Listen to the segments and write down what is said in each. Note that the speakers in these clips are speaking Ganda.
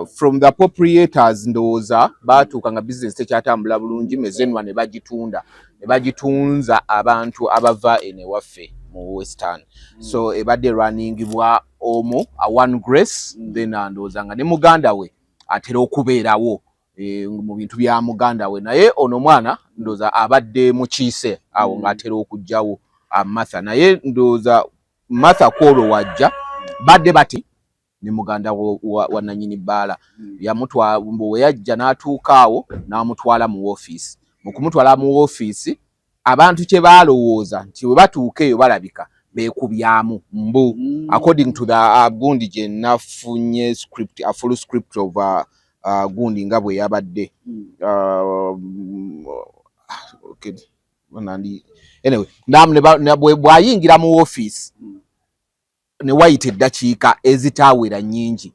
From the proprietors, ndowooza baatuuka nga business tekyatambula bulungi, Maison Noir ne bagitunda, ne bagitunza abantu abava eno ewaffe mu Western. So ebadde runningibwa omu, one Grace. Then ndowooza nga ne muganda we atera okubeerawo mu bintu bya muganda we, naye ono omwana ndowooza abadde mukiise awo ng'atera okugjawo Martha. Naye ndowooza Martha kwolwo wajja badde bati ne muganda wa nanyini bbaala. Yamutwala, we yajja n'atuuka awo n'amutwala mu woofiisi. Mu kumutwala mu woofiisi, abantu kye baalowooza nti bwe batuuka eyo balabika beekubyamu mbu according to the gundi gye nafunye script, a full script of gundi nga bwe yabadde. Okay. Anyway, bw'ayingira mu woofiisi ne wayita eddakiika ezitaawera nnyingi,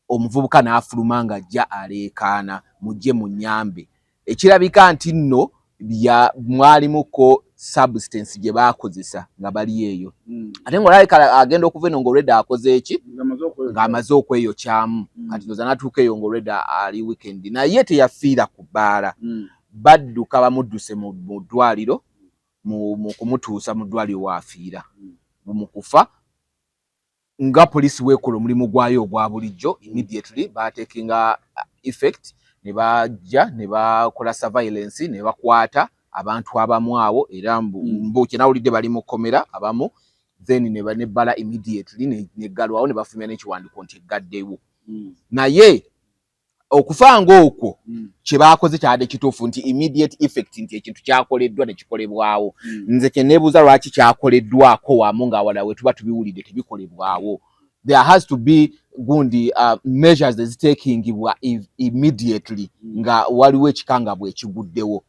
omuvubuka n'afuluma ng'ajja aleekaana, "Mujje munnyambe." Ekirabika nti nno bya mwalimuko substance gye baakozesa nga bali eyo. Ate ng'olabika agenda okuva eno ng'olwedde akoze eki, ng'amaze okweyokyamu. Kati ndowooza n'atuuka eyo ng'olwedde ali weekend, naye teyafiira ku bbaala. Badduka bamudduse mu ddwaliro. Mu kumutuusa mu ddwaliro waafiira. Mu kufa, nga poliisi weekola omulimu gwayo ogwa bulijjo, immediately batekinga effect ne bajja ne bakola surveillance ne bakwata abantu abamu awo, era mbu kye nawulidde bali mu kkomera abamu. Then ne nebbala immediately neggalwawo ne bafulumya n'ekiwandiiko nti eggaddewo. Naye okufa ng'okwo, kye baakoze kyadde kituufu nti immediate effect, nti ekintu kyakoleddwa ne kikolebwawo. Nze kye neebuuza, lwaki kyakoleddwako wamu ng'awalala we tuba tubiwulidde tebikolebwawo? There has to be gundi measures ezitekingibwa immediately nga waliwo ekikangabwa ekiguddewo.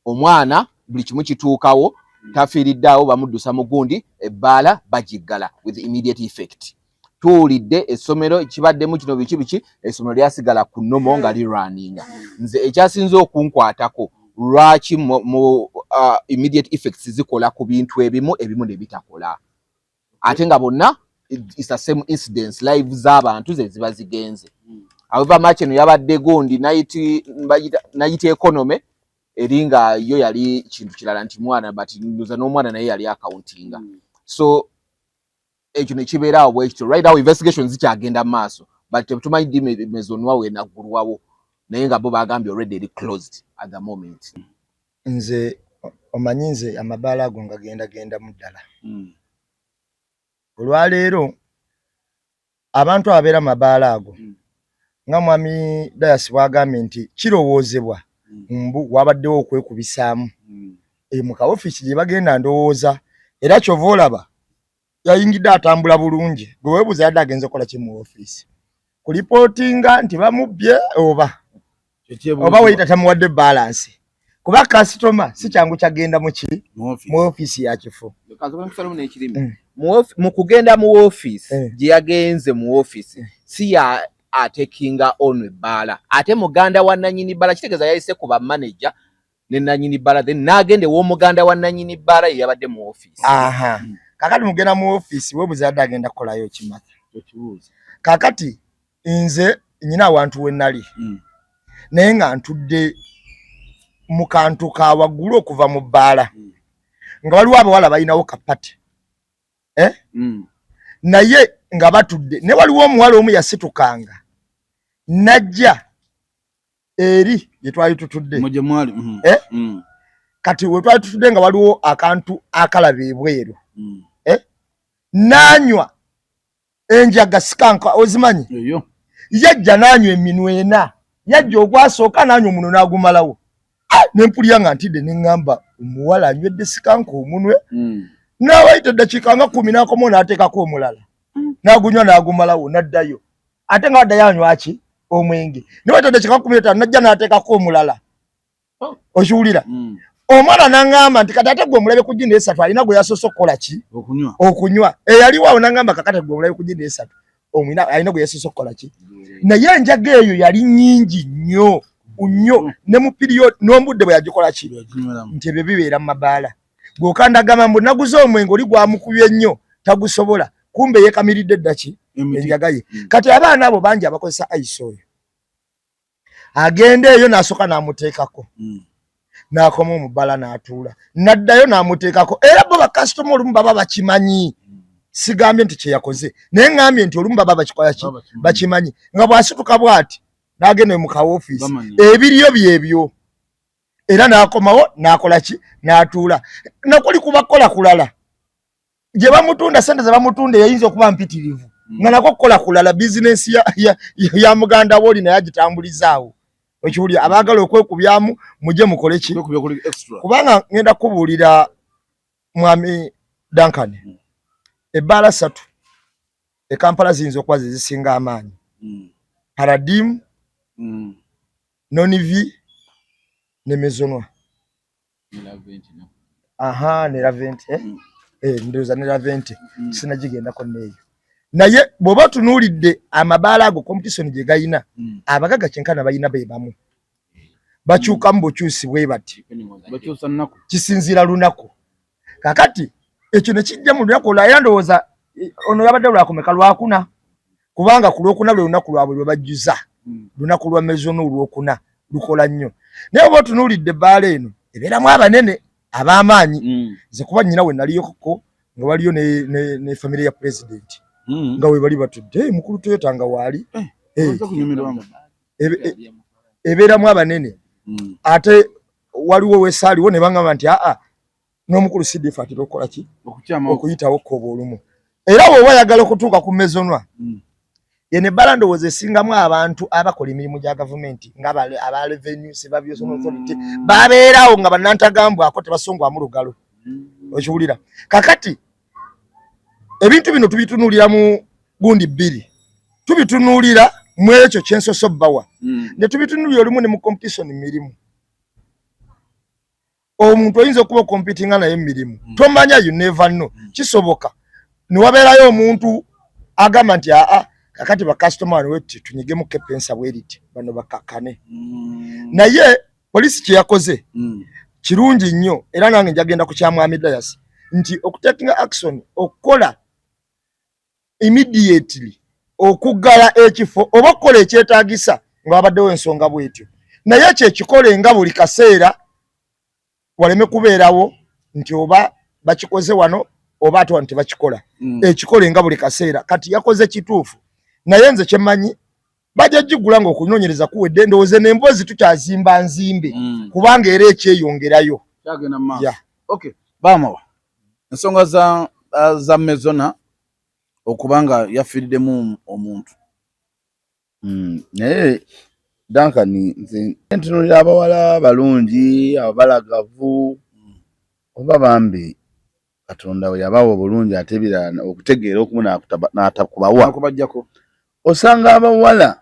Omwana buli kimu kituukawo, tafiiriddeawo, bamuddusa mu gundi, ebbaala bagiggala with immediate effect. Tuwulidde essomero kibaddemu kino biki biki, essomero lyasigala ku normal nga lirunninga. Nze ekyasinze okunkwatako, lwaki mu immediate effects zikola ku bintu ebimu, ebimu ne bitakola, ate nga bonna it's the same incidents, live z'abantu ze ziba zigenze? However much eno yabadde gundi night economy, eri nga yo yali kintu kirala nti mwana, but ndoza n'omwana naye yali accountinga. So ekyo ne kibeera awo bwekityo. Right now investigation zikyagenda mu maaso, but tetumanyi ddi Maison Noir wenaggulwawo, naye nga bo bagambye already eri closed at the moment. Nze omanyi, nze amabaala ago nga genda gendamu ddala. Olwaleero abantu ababeera mu mabaala ago, nga mwami Dayasi bw'agambye nti kirowoozebwa mbu wabaddewo okwekubisaamu eyo mu kaofiisi gye bagenda, ndowooza era kyova olaba yayingidde atambula bulungi. Gwe weebuuza, yadde agenze kukola ki mu ofiisi? Kulipootinga nti bamubbye oba waiter tamuwadde balance? Kuba kasitoma si kyangu kyagenda muki mu ofiisi ya kifo. Mu kugenda mu ofiisi gye yagenze mu ofiisi, si ya atekinga ono ebbaala, ate muganda wa nanyini bbaala. Kitegeeza yayise ku bamaneja ne nanyini bbaala, then n'agenda ew'omuganda wa nanyini bbaala ye yabadde mu ofiisi. Aha, kakati mugenda mu ofiisi, weebuuza yadde agenda kukolayo kimata. Kakati nze nyina awantu we nali, naye nga ntudde mu kantu ka waggulu okuva mu bbaala, nga waliwo abawala balinawo kapate, eh? Naye nga batudde, ne waliwo omuwala omu yasitukanga najja eri gye twali tutudde. Eh? Kati we twali tutudde nga waliwo akantu akalaba ebweru. Eh? N'anywa enjaga sikanka, ozimanyi? Yajja n'anywa eminwe ena, yajja ogwasooka n'anywa omunwe n'agumalawo. Ah, nempulira nga ntidde, neŋŋamba omuwala anywedde sikanka omunwe. N'awayita eddakiika nga 10 n'akomawo n'ateekako omulala, n'agunywa n'agumalawo, n'addayo. Ate nga addayo anywa ki? Omwenge. Newayita eddakiika 15 n'ajja n'ateekako omulala. Okiwulira? Omwana n'aŋŋamba nti kati ate gwe omulabe ku gino esatu, alina gwe yasoose okukola ki? Okunywa. Eyaliwo awo n'aŋŋamba, kakati gwe omulabe ku gino esatu, omwina alina gwe yasoose okukola ki? Naye enjaga eyo yali nnyingi nnyo nnyo, ne mu period n'omudde bwe yagikola ki, nti ebyo bibeera mu mabaala. Gw'okandagamba mbu naguze omwenge, oli gwamukubye nnyo tagusobola, kumbe yeekamiridde ddaki. Enjaga ye. Kati abaana abo bangi abakozesa ice oyo, agenda eyo n'asooka n'amuteekako, n'akoma omubbala n'atuula, n'addayo n'amuteekako. Era bo bakasitoma olumu baba bakimanyi. Sigambye nti kyeyakoze, naye ŋŋambye nti olumu baba bakikola ki, bakimanyi nga bw'asituka bw'ati n'agenda mu kawofiisi, ebiriyo byebyo, era n'akomawo n'akola ki, n'atuula. Nakuli kubakola kulala gye bamutunda, sente ze bamutunda eyinza okuba mpitirivu, nga nako kukola kulala, bizinensi ya muganda wooli naye agitambulizaawo. Okiwulira? Abaagala okwekubyamu mujje mukole ki, kubanga ngenda kubuulira mwami Duncan, ebbaala 3 e Kampala ziyinza okuba ze zisinga amaanyi: Paradigm, Nonivi ne Maison Noir. Aha, ne Laventi, eh? Eh, ndowooza ne Laventi sinagigendako neeyo. Naye bw'oba otunuulidde amabaala ago, competition gye gayina, abagaga kyenkana balina be bamu, bakyukamu bukyusi bwe bati, kisinziira lunaku. Kakati ekyo ne kijja mu lunaku olwa, era ndowooza ono yabadde lwakumeka? Lwakuna, kubanga ku Lwokuna lwe lunaku lwabwe lwe bajjuza. Lunaku lwa Maison olwokuna lukola nnyo. Naye oba otunuulidde ebbaala eno ebeeramu abanene ab'amaanyi. Nze kuba nnyina we naliyokoko nga waliyo ne famire ya pulezidenti, nga we bali batudde, mukulu Toyota nga waali. Eh, ebeeramu abanene. Ate waliwo wesaaliwo ne baŋŋamba nti aa, n'omukulu CDF atera okukola ki, okuyitawo kkoba olumu. Era bw'oba oyagala okutuuka ku Maison Noir, yeno ebbala ndowooza esingamu abantu abakola emirimu gya gavumenti, nga aba Revenue Supervision Authority, babeerawo nga bannantagambwako, tebasongwamu lugalo. Okiwulira? Kakati ebintu bino tubitunuulira mu gundi bbiri: tubitunuulira mu ekyo kyensoso bbawa, ne tubitunuulira olumu ne mu competition mirimu. Omuntu oyinza okuba ocompetinga naye mirimu, tomanya, you never know. Kisoboka newabeerayo omuntu agamba nti aa, kakati bakasitoma wano wetuti tunyigemu kepensa bweriti, bano bakakane. Naye poliisi kyeyakoze kirungi nnyo, era nange njagenda ku kyamwami Dayasi nti okutakinga action, okukola immediately, okuggala ekifo oba okukola ekyetaagisa nga wabaddewo ensonga bwetyo. Naye ekyo ekikole nga buli kaseera, waleme kubeerawo nti oba bakikoze wano oba ate wano tebakikola. Ekikole nga buli kaseera. Kati yakoze kituufu, naye nze kyemmanyi bajja gigula nga okunoonyereza kuwedde. Ndowooza n'emboozi tukyazimba nzimbe, kubanga era ekyeyongerayo. Bamawa ensonga za Maison Noir okuba nga yafiiriddemu omuntu. Naye Duncan, nze ntunulira abawala balungi abalagavu, oba bambi Katonda we yabawa obulungi, ate ebirala okutegeera okumu n'atakubawa. Nakubajjako. Osanga abawala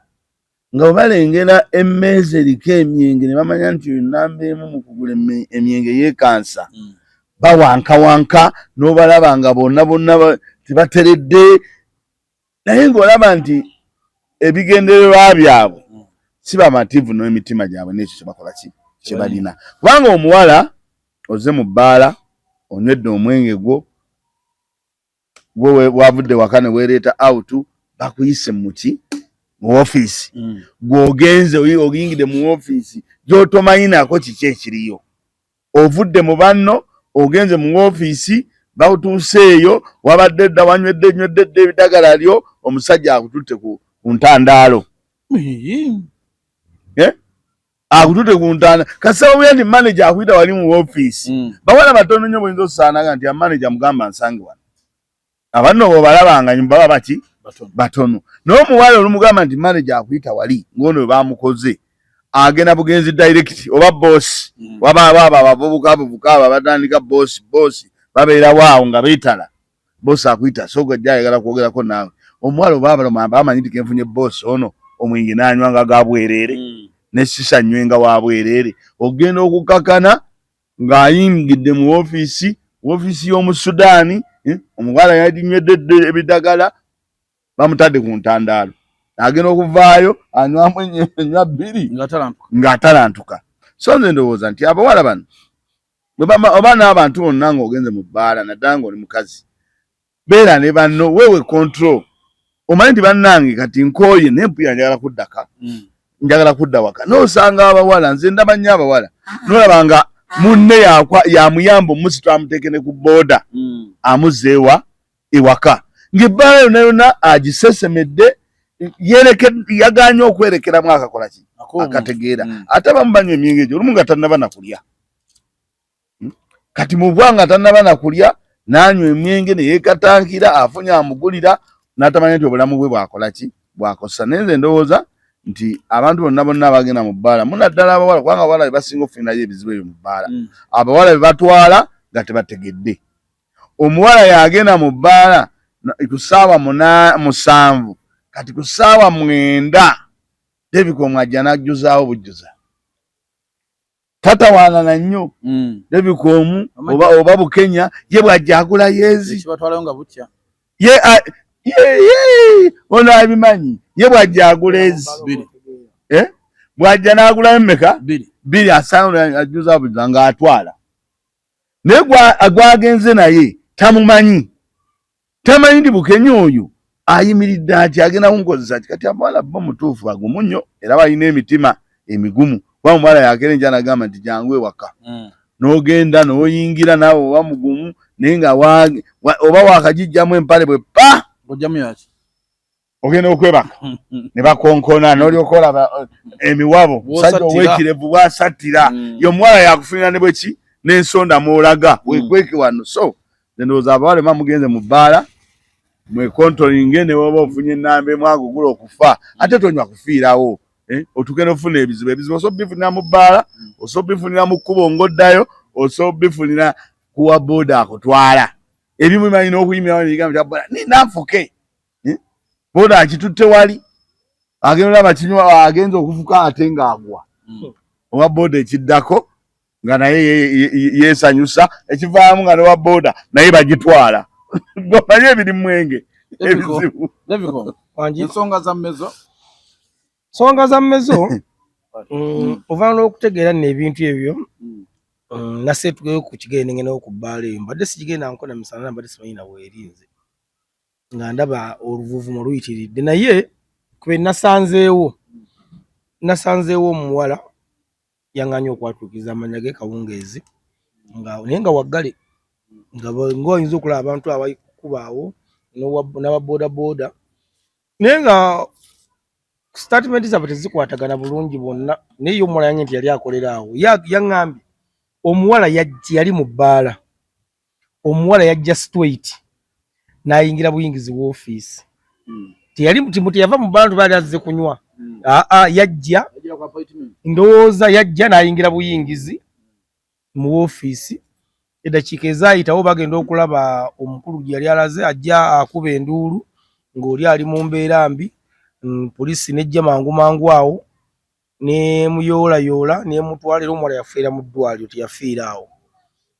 nga bwe balengera emmeeza eriko emyenge ne bamanya nti oyo namba emu mu kugula emyenge yeekansa, bawankawanka n'obalaba nga bonna bonna tebateredde, naye ng'olaba nti ebigendererwa byabwe si bamativu n'emitima gyabwe n'ekyo kyebakola ki kyebalina. Kubanga omuwala oze mu bbaala, onywedde omwenge gwo, gwe wavudde waka ne weereeta out, bakuyise muki, mu ofiisi. Gw'ogenze oyingidde mu ofiisi gy'otomanyi nako kiki ekiriyo. Ovudde mu banno, ogenze mu ofiisi, batuuse eyo wabadde dda wanywedde nywedde dda ebidagala lyo, omusajja akututte ku ntandaalo. Eh? Akututte ku ntandaalo. Kasaba buya nti manager akuyita wali mu ofiisi. Bawala batono nnyo buyinza osaanaga nti amanager mugamba nsange wano. Abanno bw'obalabanga baba baki batono, naye omuwala olumugamba nti manager akuyita wali, ng'ono we bamukoze agenda bugenzi direct, oba boss. Waba abo abavubuka abavubuka abo abatandika boss boss, babeerawo awo nga beetala, boss akuyita, so gajja ayagala kwogerako naawe. Omuwala oba abaloma bamanyi nti kenfunye boss ono, omwenge n'anywa nga ga bwereere, ne sisa nnywenga wa bwereere. Ogenda okukakana ng'ayingidde mu ofiisi, ofiisi y'omu Sudaani, omuwala yaginywedde ebidagala, bamutadde ku ntandaalo, agenda okuvaayo anywamu enywa bbiri ng'atalantuka. So nze ndowooza nti abawala bano oba n'abantu bonna ng'ogenze mu bbaala, naddala ng'oli mukazi, beera ne banno, weewe control. Omanyi nti bannange kati nkooye naye mpuya njagala kuddaka, njagala kudda waka. N'osanga abawala, nze ndaba nnyo abawala, nolaba nga munne yamuyamba omusito amuteeke ne ku booda, amuzza ewa ewaka, ng'ebbaala yonna yonna agisesemedde, yagaanye okwerekeramu akakola ki akategeera. Ate abamu banywa emyenge egyo olumu nga tannaba nakulya. Kati mu bwanga tannaba nakulya n'anywa emyenge ne yeekatankira, afunye amugulira n'atamanya nti obulamu bwe bwakola ki, bwakosa. Naye nze ndowooza nti abantu bonna bonna abagenda mu bbaala, munaddala abawala, kubanga abawala be basinga okufunirayo ebizibu ebyo mu bbaala, abawala be batwala nga tebategedde. Omuwala yagenda mu bbaala ku ssaawa 7, kati ku ssaawa 9 David omwajja n'ajjuzaawo bujjuza, tatawaanana nnyo. David omu oba Bukenya ye bw'ajja agula yeezi Ekibatwalayo nga butya. Ye ye ono abimanyi, ye bw'ajja agula ezi. Bbiri. Eh? Bw'ajja n'agulayo mmeka? Bbiri. Bbiri, asanga ajjuza bujjuza ng'atwala, naye gwagenze naye tamumanyi, tamanyi nti Bukenya oyo ayimiridde ati agenda kunkozesa ki. Kati abawala bo mutuufu bagumu nnyo era balina emitima emigumu, kuba omuwala yakera enkya nagamba nti jangu ewaka, n'ogenda n'oyingira naawe oba mugumu, naye nga oba wakagijjamu empale bwe pa Ojjamu yaki? Ogenda okwebaka ne bakonkona, n'olyoka olaba emiwabo musajja Bw'osattira. Ow'ekirevu bw'asattira. Ye omuwala yakufunira ne bweki n'ensonda mw'olaga wekweke wano. So nze ndowooza abawala ema mugenze mu bbaala mwekontolinge, ne woba ofunye enamba emu agugula okufa, ate tonywa kufiirawo, eh, otuuke n'ofuna ebizibu. Ebizibu osobola obifunira mu bbaala, osobola obifunira mu kkubo ng'oddayo, osobola obifunira kuwa booda akutwala. Ebimu bimanyi n'okuyimirawo nebigambo kya booda nina nfuke. Eh? Booda akitutte wali agenda olaba kinywa agenza okufuka ate ng'agwa owa booda ekiddako nga naye yeesanyusa, ekivaamu nga nowa booda naye bagitwala. Gomanye ebiri mwenge ebizibu. David, Wangi. Ensonga za Mezo. Nsonga za Mezo, ova n'okutegeera nno ebintu ebyo. Naseetukeyo ku kigende ngendayo ku bbaala eyo, mbadde sigigenda nkona misana, mbadde simanyi na weerinze nga ndaba oluvuuvumo luyitiridde, naye kwe nasanzeewo, nasanzeewo omuwala yaŋŋaanye okwatuukiriza amannya ge kawungeezi nga naye nga waggale nga ng'oyinza okulaba abantu abali kukubaawo n'aba boda boda, naye nga statement zaabwe tezikwatagana bulungi bonna. Naye ye omuwala yange nti yali akolera awo, yaŋŋambye omuwala yajja yali mu bbaala, omuwala yajja straight n'ayingira buyingizi woofiisi, teyali teyava mu bbaala nti baali azze kunywa. Aa, yajja, ndowooza yajja n'ayingira buyingizi mu woofiisi. Eddakiika ezaayitawo bagenda okulaba omukulu gye yali alaze ajja akuba enduulu ng'oli ali mu mbeera mbi. Poliisi n'ejja mangu mangu awo n'emuyoolayoola n'emutwala, era omuwala yafiira mu ddwaliro, teyafiira awo.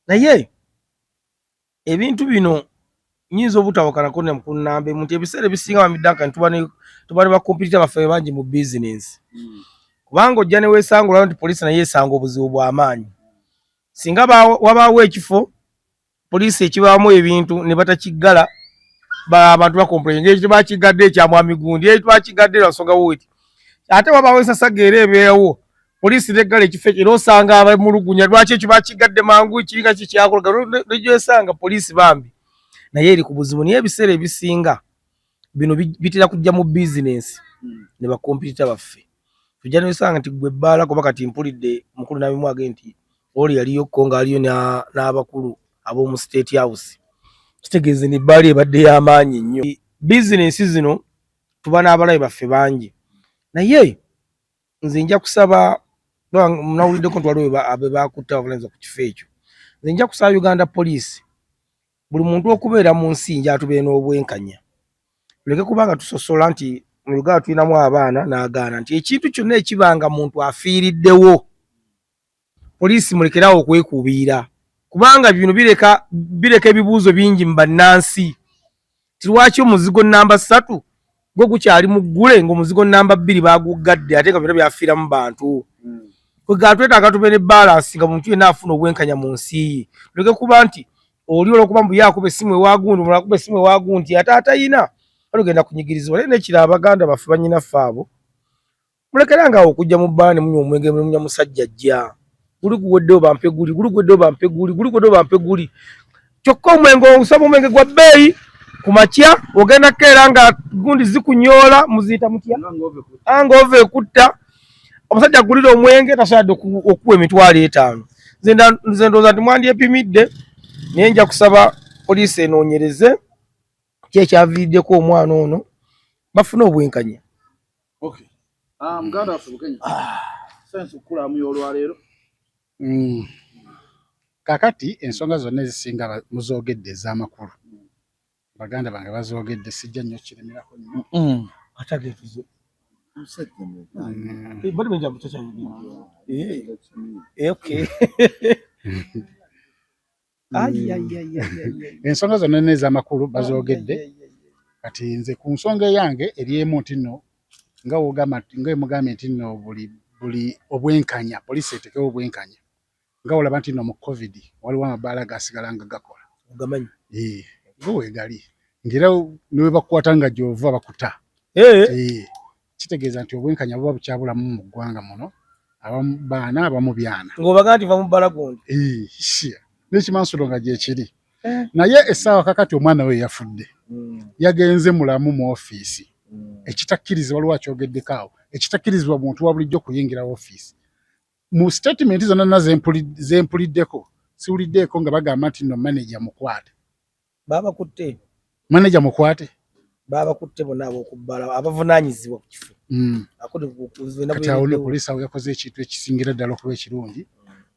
Naye ebintu bino nyinza obutawakanako ne ku nnamba emu nti ebiseera ebisinga Mwami Duncan tuba ne ba competitor baffe bangi mu bizinensi, kubanga ojja ne weesanga nti poliisi naye esanga obuzibu bw'amaanyi singa wabaawo ekifo poliisi ekibaamu ebintu ne batakiggala, abantu bacomplain ekyo tebakigadde ekya mwami gundi, ekyo twakigadde lwa nsonga weti. Ate wabaawo ensasaga era ebeerawo, poliisi neggala ekifo ekyo era osanga abamulugunya lwaki ekyo bakigadde mangu, kiringa kikyakola negyosanga poliisi bambi naye eri ku buzibu. Naye ebiseera ebisinga bino bitera kujja mu bizinensi ne ba competitor baffe, tujja nesanga nti gwe ebbaala kuba kati mpulidde mukulu nabimwage nti oli yaliyokko ng'aliyo n'abakulu ab'omu State House, kitegeeze ni ebbaala ebadde y'amaanyi nnyo. Bizinensi zino tuba n'abalabe baffe bangi, naye nze nja kusaba, nawuliddeko nti waliwo abe bakutte abavunaanyizibwa ku kifo ekyo, nze nja kusaba Uganda Police, buli muntu okubeera mu nsi nja tubeere n'obwenkanya, tuleke kubanga tusosola nti mu Uganda tulinamu abaana n'agaana nti ekintu kyonna ekibanga muntu afiiriddewo poliisi mulekerawo okwekubiira, kubanga bino bireka ebibuuzo bingi mu bannansi ti lwaki omuzigo namba 3 gwo gukyali muggule ng'omuzigo namba 2 baaguggadde ate nga byonna byafiiramu bantu. Kwegamba twetaaga tube ne balance nga muntu yenna afuna obwenkanya mu nsi ye, tuleke kuba nti oli olwokuba mbu ye akuba essimu ewa gundi, omulala akuba essimu ewa gundi ate atayina. Balugenda kunyigirizibwa. Naye nekira, abaganda baffe, banyinaffe abo, mulekeranga awo okujja mu bbaala ne munywa omwenge, ne munywa musajja ajja guli guweddewo bampe guli, guli guweddewo bampe guli, guli guweddewo bampe guli. Kyokka omwenge, osaba omwenge gwa bbeeyi ku makya, ogenda keera nga gundi zikunyoola, muziyita mutya, anga ova ekutta. Omusajja agulira omwenge tasobola okuwa 50,000. Nze ndowooza nti mwandyepimidde, naye nja kusaba poliisi enoonyereze ki ekyaviiriddeko omwana ono, bafune obwenkanya. Ah, muganda waffe Bukenya, sensi okukulamu y'olwaleero. Kaakati ensonga zonna ezisinga muzoogedde ez'amakulu, baganda bange bazoogedde, sijja nnyo kiremerako nnyo. Atagetuze. Eh, okay. Ensonga zonna n'ez'amakulu bazoogedde. Kati nze ku nsonga eyange eri emu, nti nno nga wogamba, nga emugambye nti nno buli obwenkanya, poliisi etekewo obwenkanya, nga olaba nti nno mu COVID waliwo amabaala gasigala nga gakola. Ogamanyi? Go weegali, ng'era ne bwe bakukwata nga gy'ova bakuta. Kitegeeza nti obwenkanya buba bukyabulamu mu ggwanga muno, abamu baana, abamu byana. Ng'obaga nti va mu bbala gundi. N'ekimansulo nga gyekiri. Naye essaawa kakati omwana we yafudde, yagenze mulamu mu ofiisi, ekitakkirizibwa, waliwo akyogeddeko awo, ekitakkirizibwa muntu wa bulijjo kuyingira ofiisi. Mu statement zonna na zempuliddeko, siwuliddeeko nga bagamba nti nno manager mukwate. Babakutte. Manager mukwate. Babakutte bonna ab'okubbala abavunaanyizibwa ku kifo. Kati awo no poliisi awo yakoze ekintu ekisingira ddala okuba ekirungi,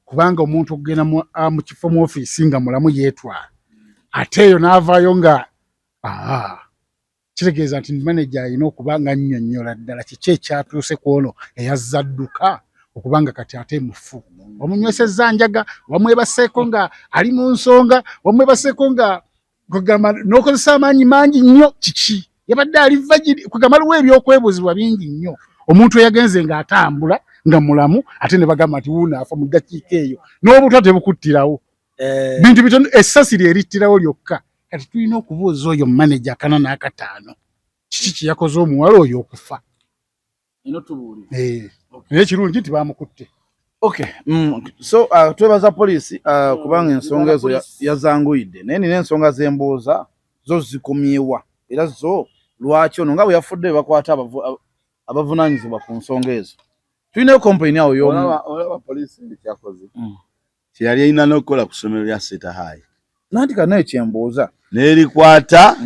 kubanga omuntu okugenda mu kifo, mu ofiisi, nga mulamu yeetwala, ate eyo n'avaayo nga kitegeeza nti manager alina okuba nga nnyonnyola ddala kiki ekyatuuse ku ono eyazza adduka, okubanga kati ate mufu. Wamunywesezza njaga, wamwebaseeko nga ali mu nsonga, wamwebaseeko nga kugamba n'okozesa amaanyi mangi nnyo, kiki yabadde ali vagiri? Kugamba waliwo ebyokwebuuzibwa bingi nnyo. Omuntu eyagenze ng'atambula nga mulamu, ate ne bagamba nti wuuno afa mu ddakiika eyo, n'obutwa tebukuttirawo. Bintu bitono, essasi lye erittirawo lyokka. Kati tulina okubuuza oyo manager akana n'akataano, kiki kye yakoze omuwala oyo okufa? Eno tubuulire. Naye ekirungi nti bamukutte. Okay. So twebaza poliisi kubanga ensonga ezo yazanguyidde, naye nina ensonga zembuuza, zo zikomyewa? Era zo lwaki ono nga bwe yafudde bakwata abavunaanyizibwa ku nsonga ezo? Tulinayo complaint awo y'omu. Olaba poliisi ekyakoze, kyeyali erina n'okukola ku ssomero lya Seeta High. Nanti kanaye kyembuuza. N'erikwata,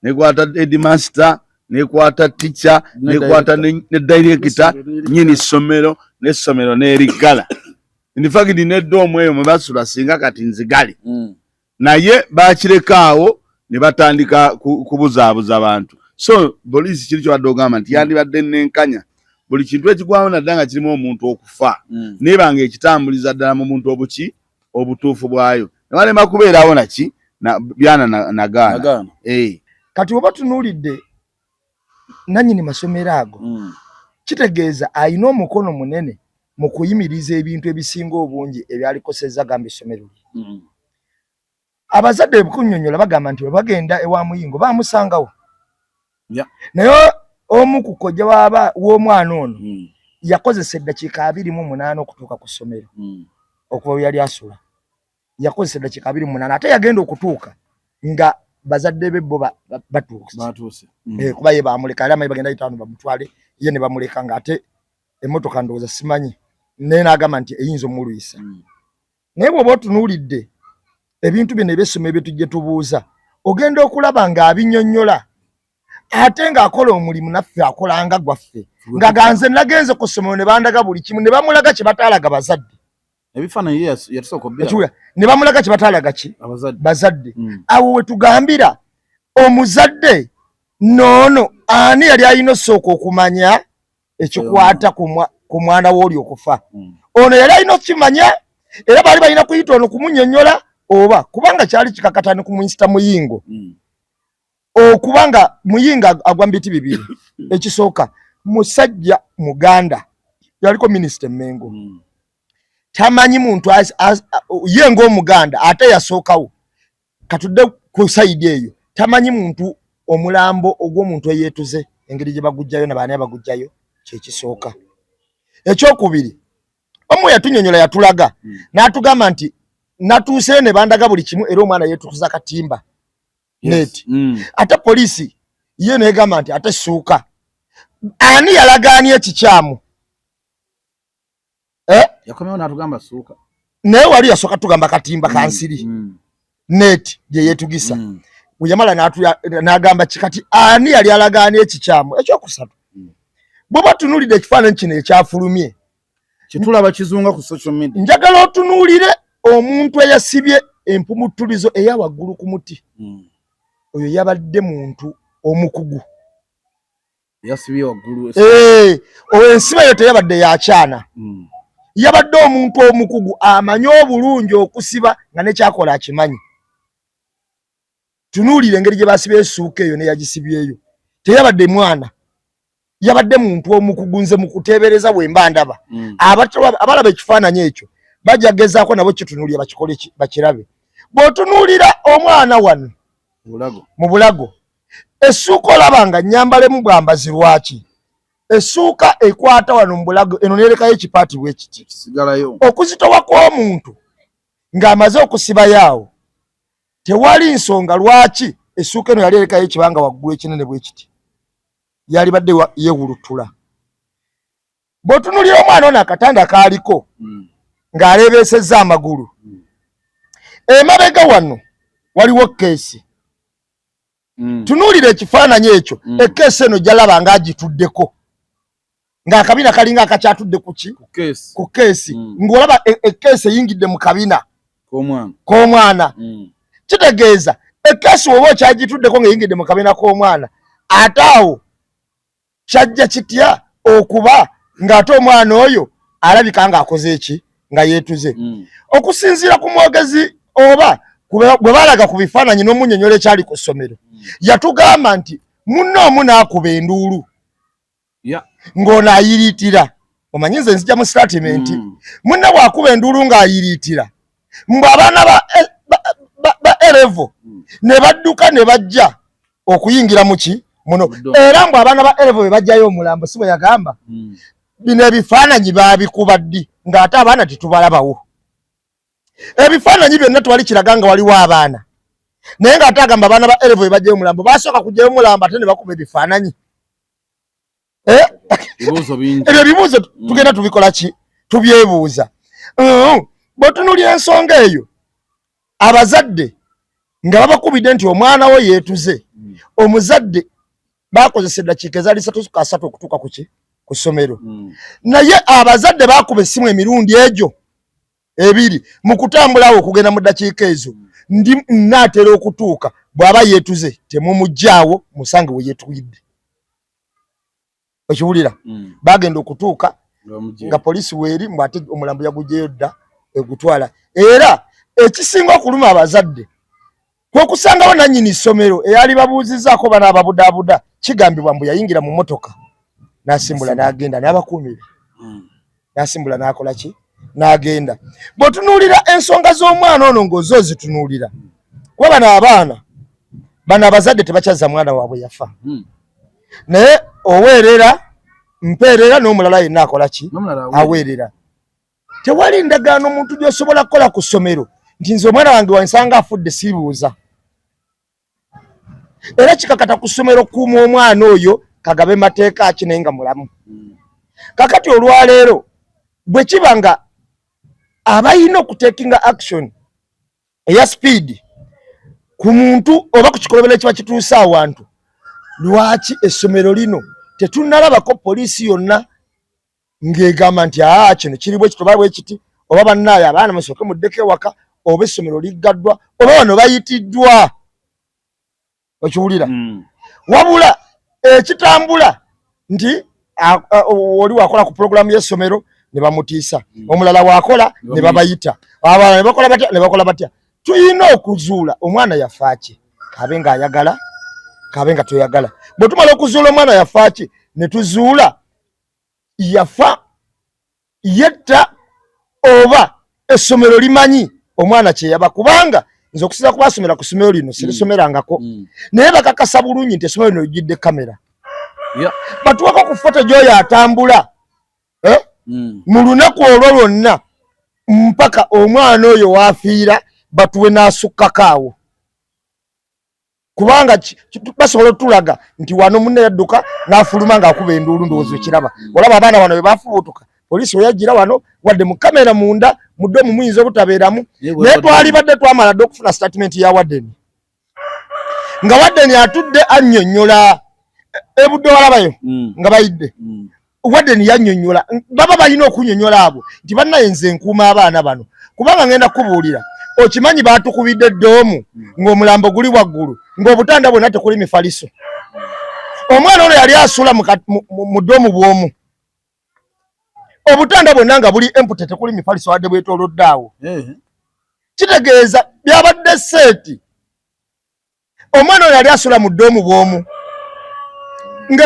nekwata headmaster, nekwata teacher, Ne nekwata ne director, nyini ssomero, n'essomero n'eriggala. In fact, ne dorm eyo mwe basula singa kati nzigale, naye bakireka awo ne batandika kubuzaabuza bantu. So poliisi kiri kyobadde ogamba nti yandibadde nenkanya buli kintu ekigwawo, naddala nga kirimu omuntu okufa, nebanga ekitambuliza ddala mu muntu obuki obutuufu bwayo, nebalema kubeerawo naki byana nagaana. Nagaana. Eh. Kati oba tunuulidde nannyini masomero ago, kitegeeza alina omukono munene mu kuyimiriza ebintu ebisinga obungi ebyalikosezza gamba essomero lye. Abazadde kunnyonnyola bagamba nti bwe bagenda ewa Muyingo bamusangawo, naye omu ku kojja w'omwana ono yakozesa eddakiika 28 okutuuka ku ssomero okuva we yali asula. Yakozesa eddakiika 28, ate yagenda okutuuka nga bazadde be bo batuuse. Batuuse. Eh, kuba ye bamuleka, ali amanyi bagenda itaano bamutwale, ye ne bamuleka ng'ate emmotoka ndowooza simanyi, naye n'agamba nti eyinza omulwisa. Naye bw'oba otunuulidde ebintu bino ebyessomero bye tujje tubuuza, ogenda okulaba ng'abinnyonnyola ate ng'akola omulimu naffe akola nga gwaffe, nga ganze nagenze ku ssomero ne bandaga buli kimu, ne bamulaga kye bataalaga bazadde. Ebifaananyi ye yatusooka obbira. Ekiwulira, ne bamulaga kye bataalaga ki? Abazadde. Bazadde. Awo we tugambira omuzadde noono, ani yali alina osooka okumanya ekikwata ku mwana w'oli okufa? Ono yali alina okukimanya, era baali balina kuyita ono kumunnyonnyola, oba kubanga kyali kikakatani ku Minisita Muyingo, okuba nga Muyingo agwa mu biti bibiri. Ekisooka, musajja muganda, yaliko minisita Emmengo, tamanyi muntu ye ng'omuganda ate yasookawo. Katudde ku side eyo, tamanyi muntu. Omulambo ogw'omuntu eyeetuze, engeri gye bagujjayo nabaani abagujjayo, kyekisooka. Ekyokubiri, omu yatunyonyola, yatulaga n'atugamba nti natuuseyo ne bandaga buli kimu, era omwana yeetukuza katimba net. Ate poliisi ye negamba nti ate suuka. Ani yalagaani ekikyamu? Eh? Yakomewo n'atugamba suuka. Naye wali yasooka tugamba katimba kansiri net gye yeetugisa. Bwe yamala n'agamba ki? Kati ani yali alagaani ekikyamu? Ekyokusatu, bw'oba tunuulidde ekifaananyi kino ekyafulumye, Kyetulaba kizunga ku social media, njagala otunuulire omuntu eyasibye empumuttulizo eya waggulu ku muti. Oyo yabadde muntu omukugu. Yasibye waggulu. Eh, oyo ensiba eyo teyabadde yakyana. Yabadde omuntu omukugu amanyi obulungi okusiba, nga nekyakola akimanyi. Tunuulire engeri gye basibye essuuka eyo neyagisibyeyo, teyabadde mwana, yabadde muntu omukugu. Nze mu kuteebereza bwe mba ndaba, abalaba ekifaananyi ekyo bajja gezaako nabo kitunuulira, bakikole bakirabe. Bw'otunuulira omwana wano Bulago. mu bulago, essuuka olaba nga nyambalemu bwambazi. Lwaki essuuka ekwata wano mu bulago eno nerekayo ekipaati bwe kiti? Kisigalayo. Okuzitowa kw'omuntu ng'amaze okusibayo awo, tewali nsonga lwaki essuuka eno yali erekayo ekibanga waggulu ekinene bwe kiti. Yalibadde yeewulutula. Bw'otunuulira omwana ono, akatanda kaaliko ng'aleebeesezza amagulu, emabega wano waliwo keesi. Tunuulira ekifaananyi ekyo. Ekeesi eno gyalaba ng'agituddeko, ng'akabina kalinga akakyatudde ku ki? Ku keesi. Ku keesi. Ng'olaba ekeesi eyingidde mu kabina k'omwana. K'omwana. Kitegeeza ekeesi woba okyagituddeko ng'eyingidde mu kabina k'omwana, ate awo kyajja kitya okuba ng'ate omwana oyo alabika ng'akoze eki, nga yeetuze? Okusinziira ku mwogezi oba bwe balaga ku bifaananyi n'omunyonyola ekyali ku ssomero, yatugamba nti munne omu n'akuba enduulu ng'ono ayiriitira. Omanyi nze nzija mu statement. Munne bw'akuba enduulu ng'ayiriitira mbu abaana ba A level ne badduka ne bajja okuyingira muki muno. Mu Era mbu abaana ba A level be bajjayo omulambo, si bwe yagamba? Bino ebifaananyi baabikuba ddi ng'ate abaana tetubalabawo? Ebifaananyi byonna twali kiraga nga waliwo abaana, naye ng'ate agamba abaana ba A level be bajjayo omulambo. Basooka kujjayo omulambo ate ne bakuba ebifaananyi? Eh? Ebibuuzo bingi. Ebyo ebibuuzo tugenda tubikola ki? Tubyebuuza. Bw'otunuulira ensonga eyo, abazadde nga babakubidde nti omwana wo yeetuze, omuzadde bakozesa eddakiika ezaali 3 ku 30 okutuuka ku ki, ku ssomero. Naye abazadde bakuba essimu emirundi egyo ebiri mu kutambulawo okugenda mu ddakiika ezo, ndi nnaatera okutuuka, bw'aba yeetuze temumuggyaawo, musange we yeetuyidde. Okiwulira? Bagenda okutuuka Nga nga poliisi weeri, mbu ate omulambo yagugyeyo dda egutwala. Era ekisinga okuluma abazadde kwe kusangawo nannyini ssomero eyali babuuzizaako bana ababudaabuda. Kigambibwa mbu yayingira mu motoka n'asimbula n'agenda n'abakuumi be, n'asimbula n'akola ki, n'agenda. Bw'otunuulira ensonga z'omwana ono ng'oze ozitunuulira, kuba bano abaana bano abazadde tebakyazza mwana waabwe yafa. Naye oweerera mpeerera n'omulala yenna akola ki, N'omulala aweerera. Tewali ndagaano omuntu gy'osobola kukola ku ssomero nti nze omwana wange wansanga afudde siibuuza. Era kikakata ku ssomero okukuuma omwana oyo, kagabe mateeka ki, naye nga mulamu. Kakati olwaleero bwe kiba nga abalina okutekinga action eya speed ku muntu oba ku kikolobero ekiba kituuse awantu, lwaki essomero lino tetunnalabako poliisi yonna ng'egamba nti aa, kino kiri bwe kiti oba bwe kiti, oba bannaayo abaana musooke muddeko ewaka, oba essomero liggaddwa, oba bano bayitiddwa? Okiwulira? Wabula ekitambula nti oli wakola ku pulogulaamu y'essomero ne bamutiisa, omulala wakola ne babayita, abalala ne bakola batya, ne bakola batya. Tulina okuzuula omwana yafaaki, kabe ng'ayagala, kabe nga toyagala. Bwe tumala okuzuula omwana yafaaki, ne tuzuula yafa yetta oba essomero limanyi omwana kyeyaba, kubanga Nze okusinza kubasomera ku ssomero lino sirisomerangako, naye bakakasa bulungi nti essomero lino lijjudde kamera. Batuwako ku foto gyoyo atambula, eh? Mu lunaku olwo lwonna mpaka omwana oyo waafiira, batuwe n'asukkako awo, kubanga basobola otulaga nti wano munne yadduka n'afuluma ng'akuba enduulu. Ndowooza ekiraba, olaba abaana wano bwe bafubutuka, poliisi weyajjira wano, wadde mu kamera munda mu dorm muyinza obutabeeramu, naye twalibadde twamala dde okufuna statement ya warden, nga warden atudde annyonnyola ebudde walabayo nga bayidde. Warden yannyonnyola, baba balina okunnyonnyola abo nti bannaye, nze nkuuma abaana bano, kubanga ngenda kubuulira, okimanyi baatukubidde dorm ng'omulambo guli waggulu, ng'obutanda bwonna tekuli mifaliso. Omwana ono yali asula mu dorm bw'omu, obutanda bwonna nga buli empty, tekuli mifaliso wadde bwetoolodde awo. Kitegeeza byabadde set. Omwana oyo yali asula mu dorm bw'omu, nga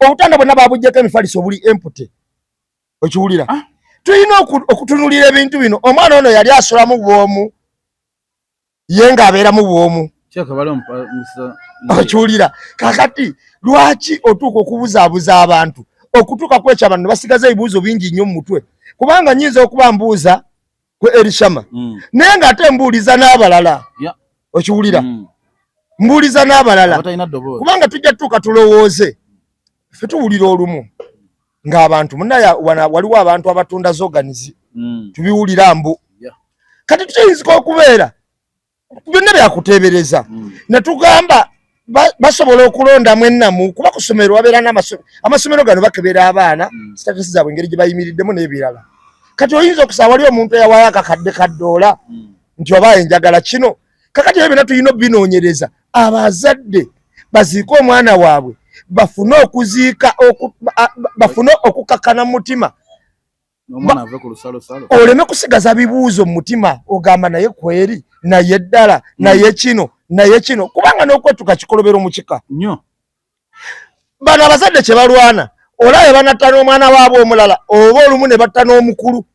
obutanda bwonna babuggyeko emifaliso, buli empty. Okiwulira? Tulina okutunulira ebintu bino. Omwana ono yali asulamu bw'omu, ye ng'abeeramu bw'omu. Okiwulira? Kakati lwaki otuuka okubuzaabuza abantu okutuuka ku ekyo, abantu ne basigaza ebibuuzo bingi nnyo mu mutwe? Kubanga nyinza okuba mbuuza ku Erishama, naye ng'ate mbuuliza n'abalala. Okiwulira? Mbuuliza n'abalala, kubanga tujja tutuuka tulowooze ffe tuwulira olumu ng'abantu munaye waliwo abantu abatunda zo organs, tubiwulira mbu. Kati tukiyinzika okubeera byonna byakuteebereza, ne tugamba basobola okulondamu ennamu, kuba ku ssomero wabeera amasomero gano bakebera abaana, status zaabwe, engeri gye bayimiriddemu n'ebirala. Kati oyinza okusaba wali omuntu eyawayo akakadde kaddoola nti oba enjagala kino. Kakati ebyo byonna tulina obinoonyereza, abazadde baziike omwana waabwe, bafune okuziika, bafune okukakkana mu mutima, oleme kusigaza bibuuzo mu mutima, ogamba naye kweri, naye ddala, naye kino, naye kino, kubanga n'okwetuka kikolobero mu kika. Bano abazadde kye balwana, olaba banatta n'omwana waabwe omulala, oba olumu ne batta n'omukulu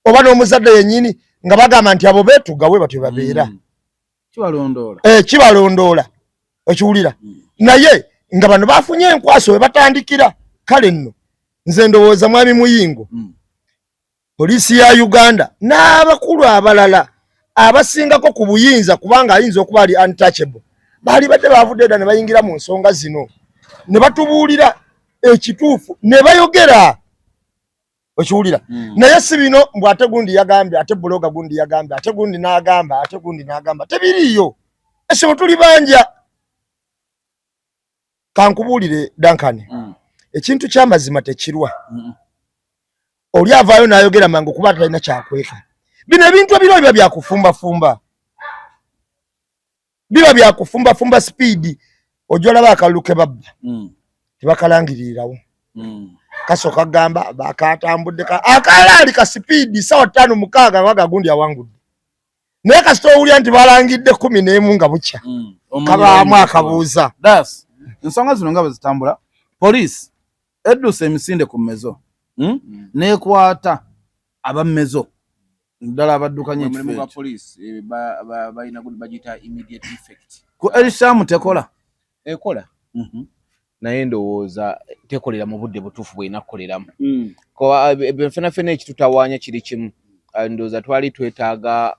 oba n'omuzadde yennyini, nga bagamba nti abo beetuga bwe batyo babeera. Kibalondoola. Okiwulira? Naye nga bano bafunye enkwaso we batandikira. Kale nno nze ndowooza mwami Muyingo, poliisi ya Uganda n'abakulu abalala abasingako ku buyinza, kubanga ayinza okuba ali untouchable, baali badde bavudde dda ne bayingira mu nsonga zino ne batubuulira ekituufu ne bayogera. Okiwulira? Naye si bino mbw ate gundi yagambye, ate blogger gundi yagambye, ate gundi n'agamba, ate gundi n'agamba. Tebiriiyo. Essebo tuli banja. Kankubuulire, Duncan, ekintu ky'amazima tekirwa. Oli avaayo n'ayogera mangu kuba talina kyakweka. Bino ebintu ebiro biba byakufumbafumba, biba byakufumbafumba speed. Ojja olaba akalulu ke babba, tebakalangirirawo. Kasooka kugamba bakatambudde akalaali ka speed sawa 5 6 nga gundi awangudde, naye kasita owulira nti balangidde 11 nga bukya, kabaamu akabuuza. Das ensonga zino nga bwe zitambula, poliisi eddusa emisinde ku mezo, Neekwata abamezo ddala abaddukanya ekifo Omulimu gwa ekyo. police, balina gundi bagiyita immediate effect. Ku Erishamu tekola? Ekola, naye ndowooza tekolera mu budde butuufu bw'erina kukoleramu. Ffena ffena ekitutawaanya kiri kimu. Ndowooza twali twetaaga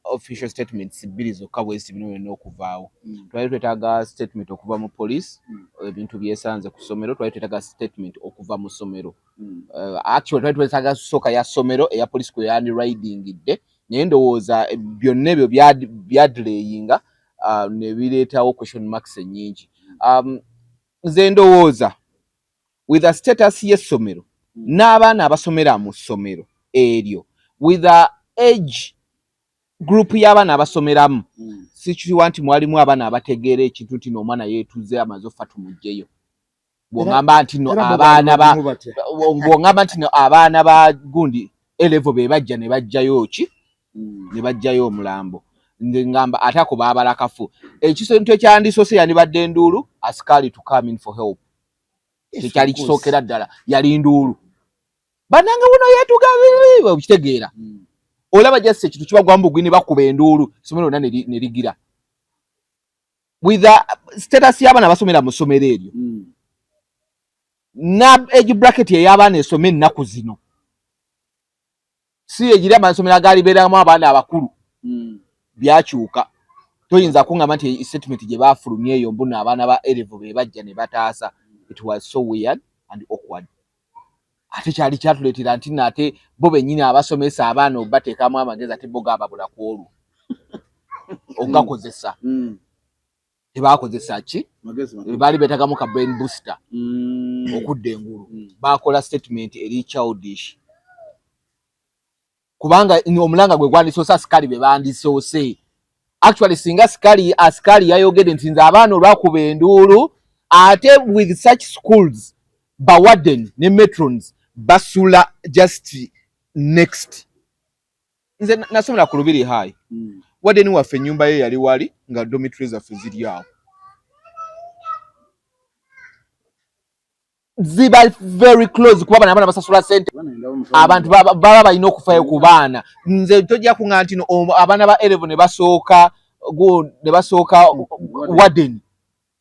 official statements bbiri zokka bwezi bino byonna okuvaawo. Twali twetaaga statement okuva mu police, ebintu byesanze ku ssomero. Twali twetaaga statement okuva mu ssomero. Actually twali twetaaga sooka ya ssomero, eya police kwe yandiridingidde, naye ndowooza byonna ebyo byadelayinga, ne bireetawo question marks ennyingi. Nze ndowooza with a status y'essomero n'abaana abasomera mu ssomero eryo, with a age group y'abaana abasomeramu, sikiwa nti mwalimu abaana abategeera ekintu nti n'omwana yeetuze amaze ofa tumuggyeyo. Bw'oŋŋamba nti no abaana ba bw'oŋŋamba nti no abaana ba gundi A level be bajja ne bajjayo ki, ne bajjayo omulambo, nze ngamba ate ako baabala kafu. Ekintu ekyandisoose yandibadde enduulu, asikaali to come in for help. Kyekyali kisookera ddala yali nduulu, bannange buno yeetuga, okitegeera? Olaba just ekintu kibagwa mu bugwi ne bakuba enduulu, essomero lyonna ne ligira with the status y'abaana basomera mu ssomero eryo na age bracket ey'abaana esoma ennaku zino, si egiri amasomero agaalibeeramu abaana abakulu. Byakyuka. Toyinza kuŋŋamba nti statement gye baafulumya eyo mbuno abaana ba A level be bajja ne bataasa. It was so weird and awkward. Ate kyali kyatuleetera nti nno ate bo bennyini abasomesa abaana obateekamu amagezi, ate bo gaababula ku olwo ogakozesa. Tebakozesa ki? Baali beetagamu ka brain booster okudda engulu. Bakola statement eri childish, kubanga omulanga gwe gwandisoose asikali be bandisoose. Actually, singa asikali yayogedde nti nze abaana olwakuba enduulu, ate with such schools, bawarden ne matrons basula just next. Nze nasomera ku Lubiri High. Warden waffe ennyumba ye yali wali nga dormitory zaffe ziri awo, ziba very close, kuba bano abaana basasula sente, abantu baba balina okufayo ku baana. Nze tojja kuŋŋa nti abaana ba A level ne basooka ne basooka warden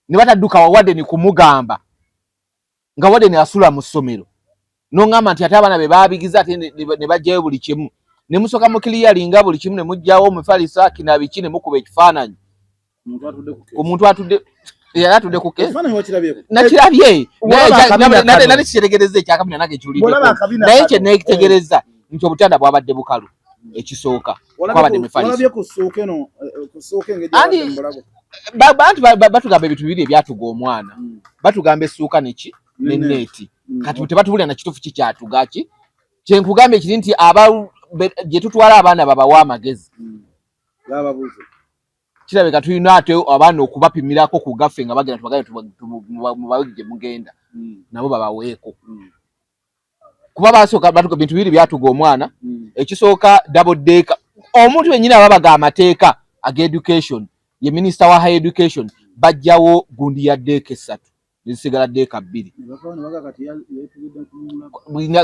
ne batadduka wa warden kumugamba nga warden asula mu ssomero, n'oŋŋamba nti ate abaana be baabigiza, ate ne baggyayo buli kimu ne musooka mu clearinga buli kimu ne muggyawo omufaliso akina biki ne mukuba ekifaananyi omuntu atudde, yali atudde ku keesi. Nakirabye nali kikyetegereza ekyakabina nange kiwuliddeko, naye kye neetegereza nti obutanda bwabadde bukalu. Ekisooka kwabadde mifaliso. Andi bantu batugamba ebintu bibiri ebyatuga omwana. Batugamba essuuka neki ne neeti. Kati tebatubulira na kituufu kikyatuga ki. Kyenkugambye kiri nti aba gye tutwala abaana babawa amagezi, kirabika tulina ate abaana okubapimirako ku gaffe nga bagenda tubagale mubawe gye mugenda nabo babaweeko, kuba basooka batuga bintu bibiri byatuga omwana. Ekisooka, double decker. Omuntu yennyini ababaga amateeka aga education ye minisita wa higher education. Bajjawo gundi ya decker esatu nezisigala decker bbiri.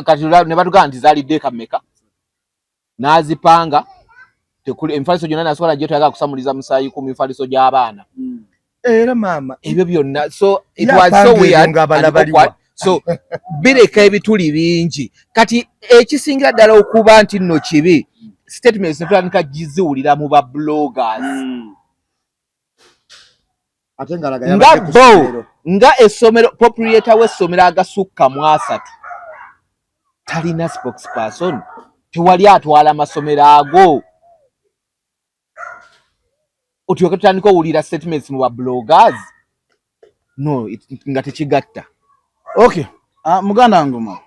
Kati ne batugamba nti zaali decker mmeka n'azipanga tekuli emifaliso gyonna nasobola gye toyagala kusamuliza musaayi ku mifaliso gy'abaana. Era maama ebyo byonna, so it was so weird and awkward. So bireka ebituli bingi. Kati ekisingira ddala okuba nti nno kibi, statements netutandika giziwulira mu ba bloggers ate ngalaga nga bo nga essomero, proprietor w'essomero agasukka mu asatu talina spokesperson, tewali atwala amasomero ago. Otyoke tutandika owulira statements mu ba bloggers, no nga tekigatta. Okay. Muganda wange Omar,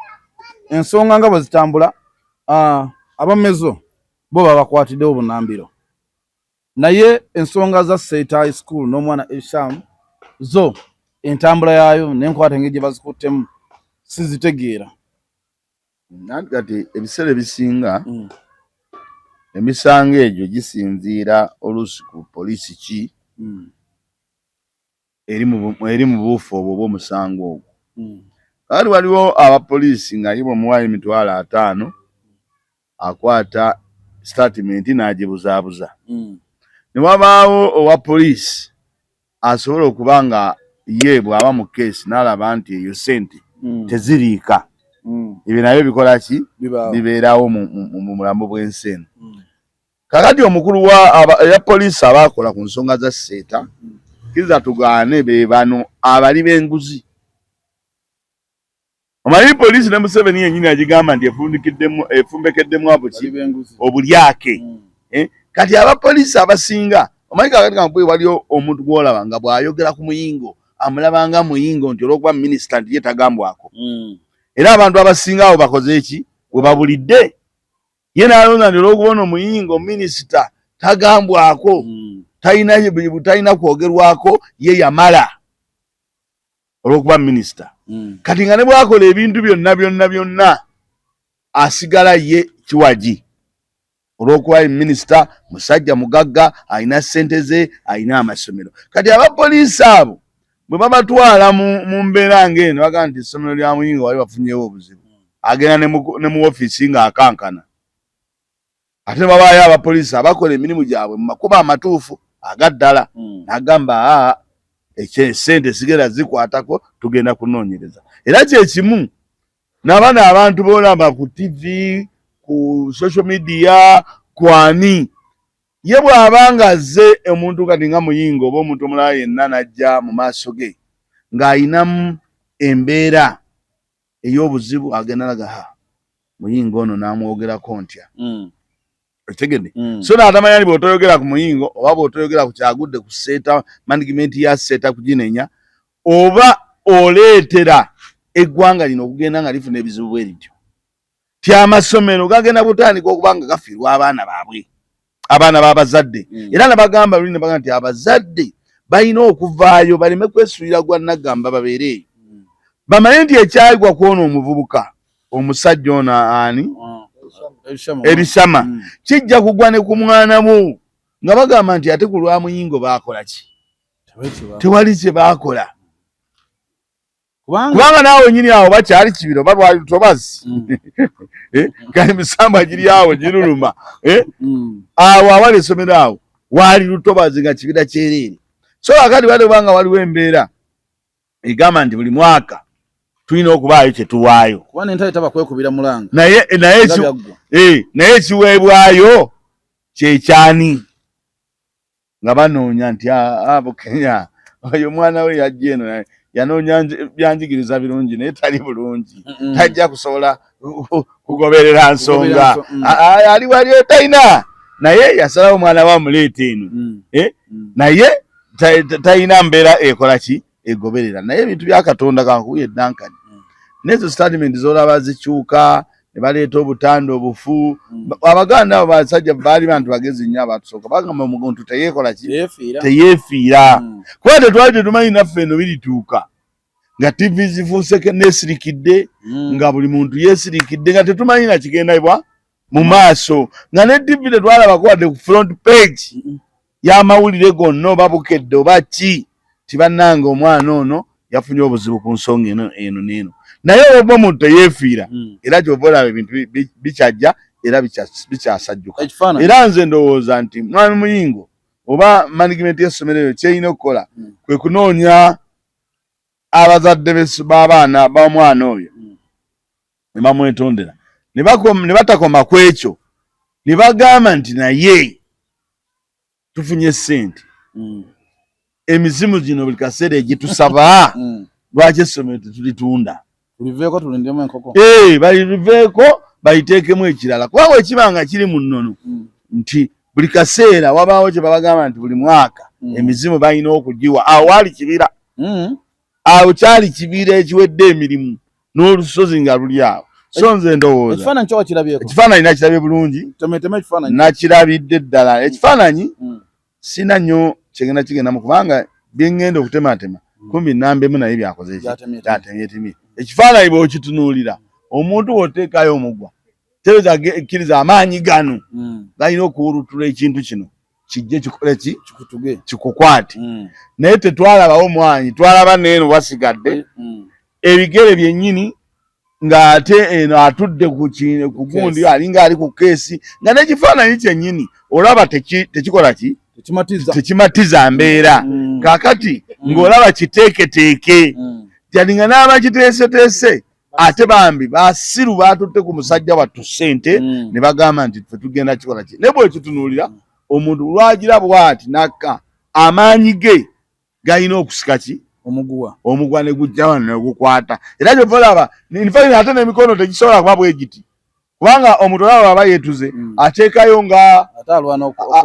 ensonga nga bwe zitambula, abamezo bo babakwatiddewo bunambiro, naye ensonga za Seeta High School n'omwana Esham zo entambula yaayo n'enkwata engeri gye bazikuttemu sizitegeera. Nanti kati ebiseera ebisinga emisango egyo gisinziira oluusi ku poliisi ki eri mu buufu obwo oba omusango ogwo. Kakati waliwo abapoliisi nga ye bwemuwaayo 50,000 akwata statement n'agibuzaabuza. Ne wabaawo owa poliisi asobola okuba nga ye bw'aba mu keesi n'alaba nti eyo ssente teziriika. Ebyo nabyo bikola ki? Bibeerawo mu bulamu bw'ensi eno. Kakati omukulu wa eya poliisi abaakola ku nsonga za Seeta, kkiriza tugaane, be bano abali b'enguzi. Omanyi poliisi ne Museveni yennyini agigamba nti efumbekeddemu abuki obulyake. Kati abapoliisi abasinga omanyi kakati kampwe waliyo omuntu gw'olaba nga bw'ayogera ku muyingo amulaba nga muyingo nti olw'okuba minisita nti ye tagambwako. Era abantu abasinga abo bakoze eki we babulidde ye n'alonda nti olw'okuba ono muyingo minisita tagambwako, talina kwogerwako, ye yamala olw'okuba minisita. Kati nga ne bw'akola ebintu byonna byonna byonna asigala ye kiwagi olw'okuba ye minisita, musajja mugagga, alina ssente ze, alina amasomero. Kati abapoliisi abo bwe babatwala mu mbeera ng'eno bagamba nti essomero lya muyingo wali bafunyewo obuzibu, agenda ne mu ofiisi ng'akankana. Ate ne babaayo abapoliisi abakola emirimu gyabwe mu makubo amatuufu agaddala. Nagamba aa ekyesente sigenda zikwatako, tugenda kunoonyereza. Era kyekimu nabano abantu bolaba ku TV, ku social media, kwani ye bw'aba nga azze omuntu kati nga Muyingo oba omuntu omulala yenna n'ajja mu maaso ge ng'ayinamu embeera ey'obuzibu, agenda naga ha Muyingo ono n'amwogerako ntya. Okitegedde? So n'atamanya nti bw'otoyogera ku Muyingo oba bw'otoyogera ku kyagudde ku Seeta, management ya Seeta kuginenya oba oleetera eggwanga lino okugenda nga lifuna ebizibu bwe lityo, ti amasomero gagenda kutandika okuba nga gafiirwa abaana baabwe, abaana b'abazadde. Era nabagamba luli, nebagamba nti abazadde balina okuvaayo baleme kwesuulira gwa naggamba, babeere eyo bamanye nti ekyayigwa kwona omuvubuka omusajja ono ani Erisama kijja kugwa ne ku mwana wo, nga bagamba nti ate ku lwa Muyingo baakola ki? Tewali kye baakola, kubanga naawe nyini awo bakyali kibiro oba lwali lutobazi. Kale emisambwa giri awo giruluma. Awo awali essomero awo waali lutobazi nga kibira kyereere. So akati bade kubanga waliwo embeera egamba nti buli mwaka tulina okubaayo kye tuwaayo, naye ekiweebwayo kyekyani nga banoonya nti Bukenya oyo omwana we yajja eno yanoonya byanjigiriza birungi naye tali bulungi, tajja kusobola kugoberera nsonga, ali wali talina, naye yasalawo omwana we amuleeta eno, naye talina mbeera ekola ki egoberera. Naye ebintu bya Katonda kankubuye Duncan, nezo statement zolaba zikyuka ne baleeta obutanda obufu. Abaganda abo basajja baali bantu bagezi nnyo abatusooka, bagamba omuntu teyeekola ki, teyeefiira, kuba tetwali tetumanyi naffe eno birituuka nga TV zifuuse neesirikidde, nga buli muntu yeesirikidde, nga tetumanyi nakigenda mu maaso, nga ne TV tetwalabako wadde ku front page y'amawulire gonna oba Bukedde oba ki ti bannange omwana ono yafunye obuzibu ku nsonga eno eno n'eno. Naye oba omuntu teyeefiira, era kyova olaba ebintu bikyajja era bikyasajjuka. Era nze ndowooza nti mwami Muyingo oba management y'essomero eyo kyerina okukola kwe kunoonya abazadde b'abaana b'omwana oyo ne bamwetondera, ne batakoma ku ekyo, ne bagamba nti naye tufunye ssente, emizimu gino buli kaseera egitusaba, lwaki essomero tetulitunda? Tuliveeko tulindemu enkoko. Baliveeko baliteekemu ekirala, kubanga ekiba nga kiri mu nnono nti buli kaseera wabaawo kye babagamba nti buli mwaka emizimu balina okugiwa. Awo waali kibira, awo kyali kibira ekiwedde emirimu n'olusozi nga luli awo. So nze ndowooza ekifaananyi kyo wakirabyeko? Ekifaananyi nakirabye bulungi. Temeteme ekifaananyi. Nakirabidde ddala ekifaananyi. Sina nnyo kyegenda kigendamu kubanga byengenda okutematema kumbi nambemu, naye byakoze ki, byatemyetemye. Ekifaananyi bw'okitunuulira, omuntu bw'oteekayo omugwa teweza kkiriza amaanyi gano galina okuwulutula ekintu kino kijje kikole ki, kikukwate. Naye tetwalabawo mwanyi, twalaba neeno wasigadde ebigere byennyini, ng'ate eno atudde ku gundi alinga ali ku keesi, nga n'ekifaananyi kyennyini olaba tekikola ki, tekimatiza mbeera. Kaakati ng'olaba kiteeketeeke jalinga n'abakiteeseteese, ate bambi basiru batutte ku musajja wattu ssente ne bagamba nti ffe tugenda kikola ki. Naye bwekitunuulira omuntu lwagira bwati nakka amaanyi ge galina okusika ki, omuguwa, omuguwa ne gujja wano ne gukwata. Era kyova olaba infact ate n'emikono tegisobola kuba bwe giti, kubanga omuntu olaba aba yeetuze ateekayo nga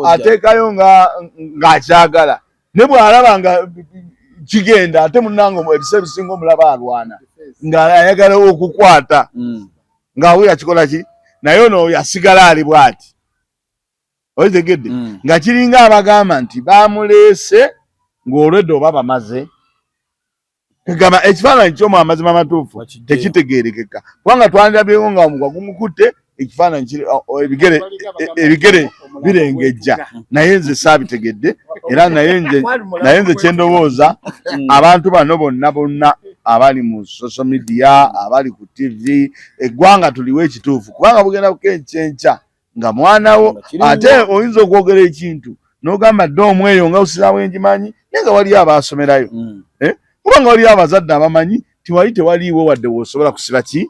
ateekayo nga ng'akyagala, ne bw'alaba nga kigenda ate munnange ebiseera ebisinga omulaba alwana ng'ayagala okukwata ng'awo yakikola ki, naye ono yasigala ali bw'ati. Okitegedde? Nga kiringa abagamba nti bamuleese ng'olwedde oba bamaze kugamba ekifaananyi kyomu amazima amatuufu tekitegeerekeka, kubanga twandirabyeko nga omugwa gumukutte ekifaananyi ebigere ebigere birengejja, naye nze saabitegedde. Era naye nze kyendowooza, abantu bano bonna bonna abali mu social media, abali ku TV, eggwanga tuliwo ekituufu, kubanga bugenda kukenkyenkya. Nga mwana wo ate oyinza okwogera ekintu n'ogamba dde omweyo nga osirawo engimanyi, naye nga waliyo abaasomerayo. Eh? Kubanga waliyo abazadde abamanyi tiwali tewaliiwo wadde w'osobola kusiba ki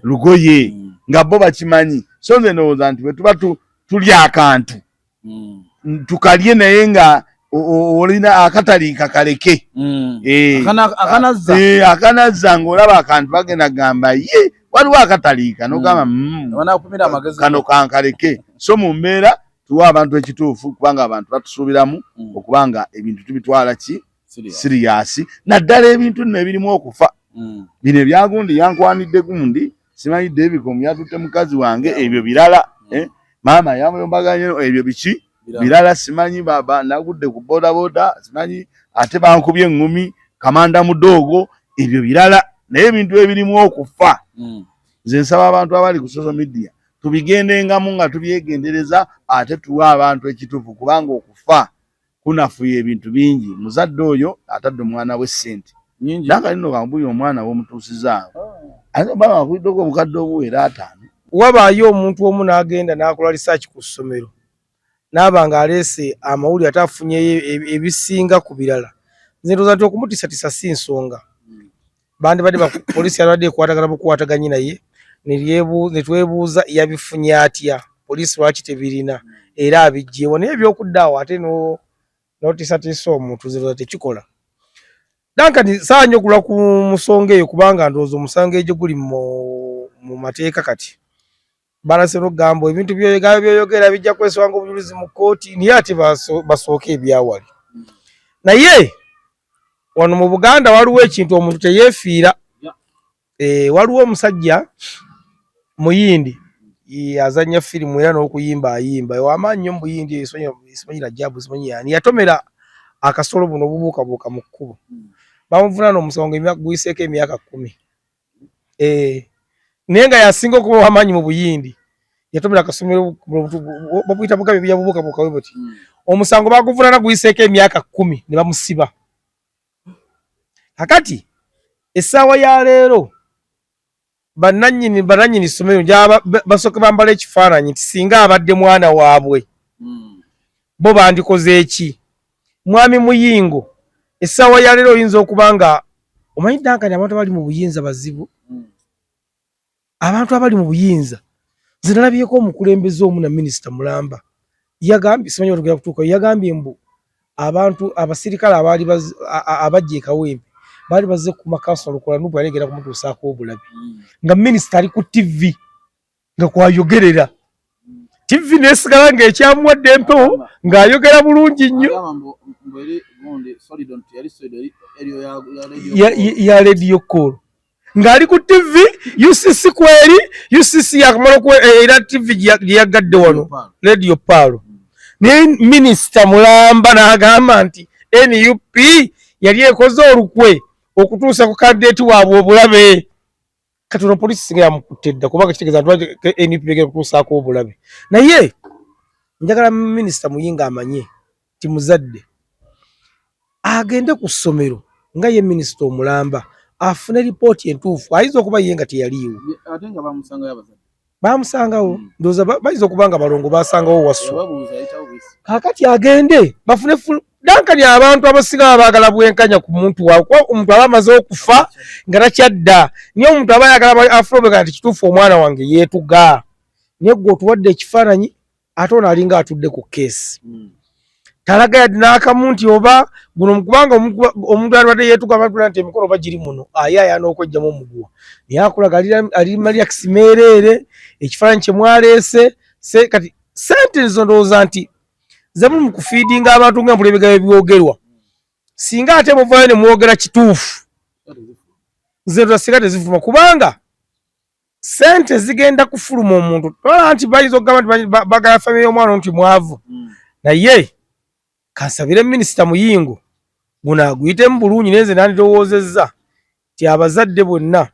lugoye, nga bo bakimanyi. So nze ndowooza nti bwe tuba tulya akantu, tukalye naye nga olina akataliika kaleke. Eh, akanazza ng'olaba akantu bagenda gamba ye waliwo akataliika n'ogamba, kano kankaleke. So mu mbeera tuwa abantu ekituufu, kubanga abantu batusuubiramu okubanga ebintu tubitwala ki serious, naddala ebintu nno ebirimu okufa. Bino ebyagundi yankwanidde gundi simanyi Davicom yatutte mukazi wange, ebyo birala. Eh, maama yamuyombaganye, ebyo biki birala. Simanyi nagudde ku bodaboda, simanyi ate bankubye eŋŋumi kamanda mudoogo, ebyo birala. Naye ebintu ebirimu okufa, nze nsaba abantu abali ku social media tubigendengamu nga tubyegendereza, ate tuwe abantu ekituufu, kubanga okufa kunafuya ebintu bingi. Muzadde oyo atadde omwana we ssente nakalino kambuye omwana womutuusizaawo, ate oba bakuliddeko obukadde obuwera 50. Wabaayo omuntu omu n'agenda n'akola research ku ssomero n'aba ng'aleese amawulire ate afunyeyo ebisinga ku birala. Nze ndowooza nti okumutiisatiisa si nsonga. Bandibadde poliisi yabadde ekwatagana bukwataganyi naye ne twebuuza yabifunye atya, poliisi lwaki tebirina era abiggyewo. Naye ebyokudda awo ate n'otiisatiisa omuntu, nze ndowooza tekikola. Duncan, sawa nnyo okulwa ku musonga eyo, kubanga ndowooza omusango egyo guli mu mateeka. Kati balase n'okugamba ebintu byoyogera byoyogera bijja kweswanga obujulizi mu kkooti, naye ate basooke ebyawali. Naye wano mu Buganda waliwo ekintu omuntu teyeefiira. Waliwo omusajja Muyindi azannya firimu era n'okuyimba ayimba, w'amaanyi nnyo mu Buyindi, simanyi Rajabu simanyi yani, yatomera akasolo buno obubuukabuuka mu kkubo. Bamuvunaana omusango guyiseeko emyaka 10, naye nga yasinga okuba ow'amaanyi mu Buyindi. Yatomera akasomero babuyita bugabi bya bubuukabuuka bwe buti. Omusango baguvunaana guyiseeko emyaka 10 ne bamusiba. Kakati essaawa ya leero bannannyini ssomero njaba basooke bambala ekifaananyi nti singa abadde mwana waabwe bo bandikoze eki. Mwami Muyingo, essaawa ya leero oyinza okuba nga omanyi Duncan, abantu abali mu buyinza bazibu. Abantu abali mu buyinza, nze nalabyeko omukulembeze omu na minisita mulamba yagambye, simanyi batugera kutuuka, yagambye mbu abantu abasirikale abaali abajja e Kawempe baali bazze kuma kansala Lukola Nupu yali egenda kumutuusaako obulabe, nga minisita ali ku TV nga kwayogerera TV nesigala ng'ekyamuwadde empewo ng'ayogera bulungi nnyo ya Radio Call ng'ali ku TV UCC kweri UCC yakamala era TV gye yagadde wano Radio Paalo. Naye minisita mulamba n'agamba nti NUP yali ekoze olukwe okutuusa ku kandidate waabwe obulabe. Kati ono poliisi singa yamukutte dda, kubanga kitegeeza nti NUP begenda kutuusaako obulabe. Naye njagala minisita Muyingo amanye nti muzadde agende ku ssomero nga ye minisita omulamba afune lipooti entuufu. Ayinza okuba ye nga teyaliiwo, bamusangawo, ndowooza bayinza okuba nga balongo basangawo wasso. Kaakati agende bafune Duncan, abantu abasinga baagala bwenkanya ku muntu waabwe, kuba omuntu aba amaze okufa nga takyadda. Naye omuntu aba ayagala afune obwenkanya nti kituufu omwana wange yeetuga. Naye gwe otuwadde ekifaananyi ate ono alinga atudde ku keesi talaga yadde n'akamu nti oba guno, kubanga omuntu alibadde yeetuga batula nti emikono oba giri muno ayaaya n'okwejjamu omuguwa, naye akulaga ali maliyakisi meereere. Ekifaananyi kye mwaleese kati sente ezo ndowooza nti ze muli mu kufiidinga abantu nga mpula ebigambo ebyogerwa. Singa ate muvaayo ne mwogera kituufu, nze ndowooza singa tezifuluma, kubanga sente zigenda kufuluma. Omuntu tolaba nti bayinza okugamba nti bagala famire y'omwana nti mwavu. Naye kansabire minisita Muyingo guno aguyitemu bulungi. Naye nze nandirowoozezza nti abazadde bonna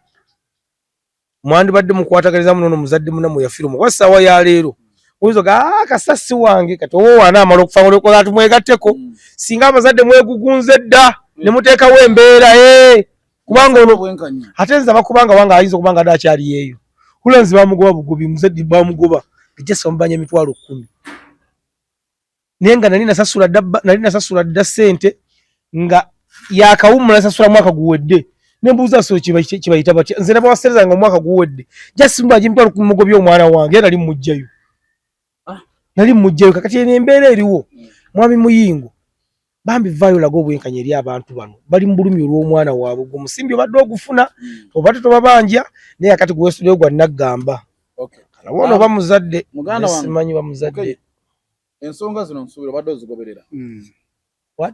mwandibadde mukwataganiza muno nomuzadde munamwe yafiira omu, kuba ssaawa ya leero oyinza oga kasasi wange kati oba owaana amala okufa olwokola ati mwegatteko. Singa abazadde mwegugunze dda ne muteekawo embeera, kubanga ono ate nze abakubanga wange ayinza okuba nga adde akyali eyo. Hulanzi bamugoba bugobi, muzadde bamugoba. Just bamubanja 10,000, naye nga nali nasasula dda, nali nasasula dda ssente nga yakawummula, nasasula mwaka guwedde. Nembuuza, so kibayita batya? Nze nabawasereza nga omwaka guwedde, just mubanja 10,000, mugobye omwana wange, era nali mugjayo, nali mugjayo. Kakati eno embeera eriwo, mwami Muyingo, bambi vaayo olaga obwenkanya eri abantu bano bali mu bulumi olw'omwana waabwe. Gwe omusimbi obadde ogufuna, oba tetobabanja, naye akati guweesuddeyo gwa naggamba. Kalaba ono oba muzadde. Muganda wange. Simanyi bamuzadde. Okay. Ensonga zino nsuubira obadde ozigoberera.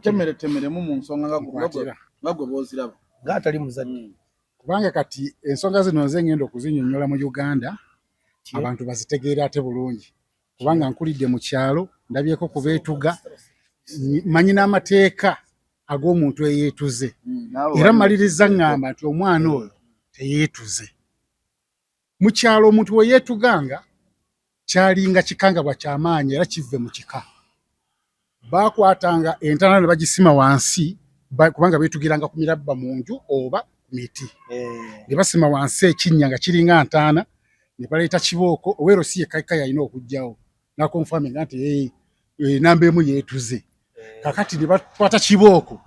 Temere temeremu mu nsonga Nkwatira. nga gwe bw'oziraba. Ng'atali muzadde. Kubanga kati ensonga zino nze ngenda okuzinnyonnyola mu Uganda, abantu bazitegeera ate bulungi, kubanga nkulidde mu kyalo, ndabyeko ku beetuga, manyi n'amateeka ag'omuntu eyeetuze. Era maliriza ŋŋamba nti omwana oyo teyeetuze. Mu kyalo omuntu we yeetuganga kyalinga kikangabwa kyamaanyi, era kive mu kika. Baakwatanga entaana ne bagisima wansi, kubanga beetugiranga ku mirabba mu nju oba ku miti, ne basima wansi ekinnya nga kiringa ntaana, ne baleeta kibooko. Oweero si yekka yalina okugjawo nakonfaminga nti, "Hey, namba emu yeetuze." Kakati ne bakwata kibooko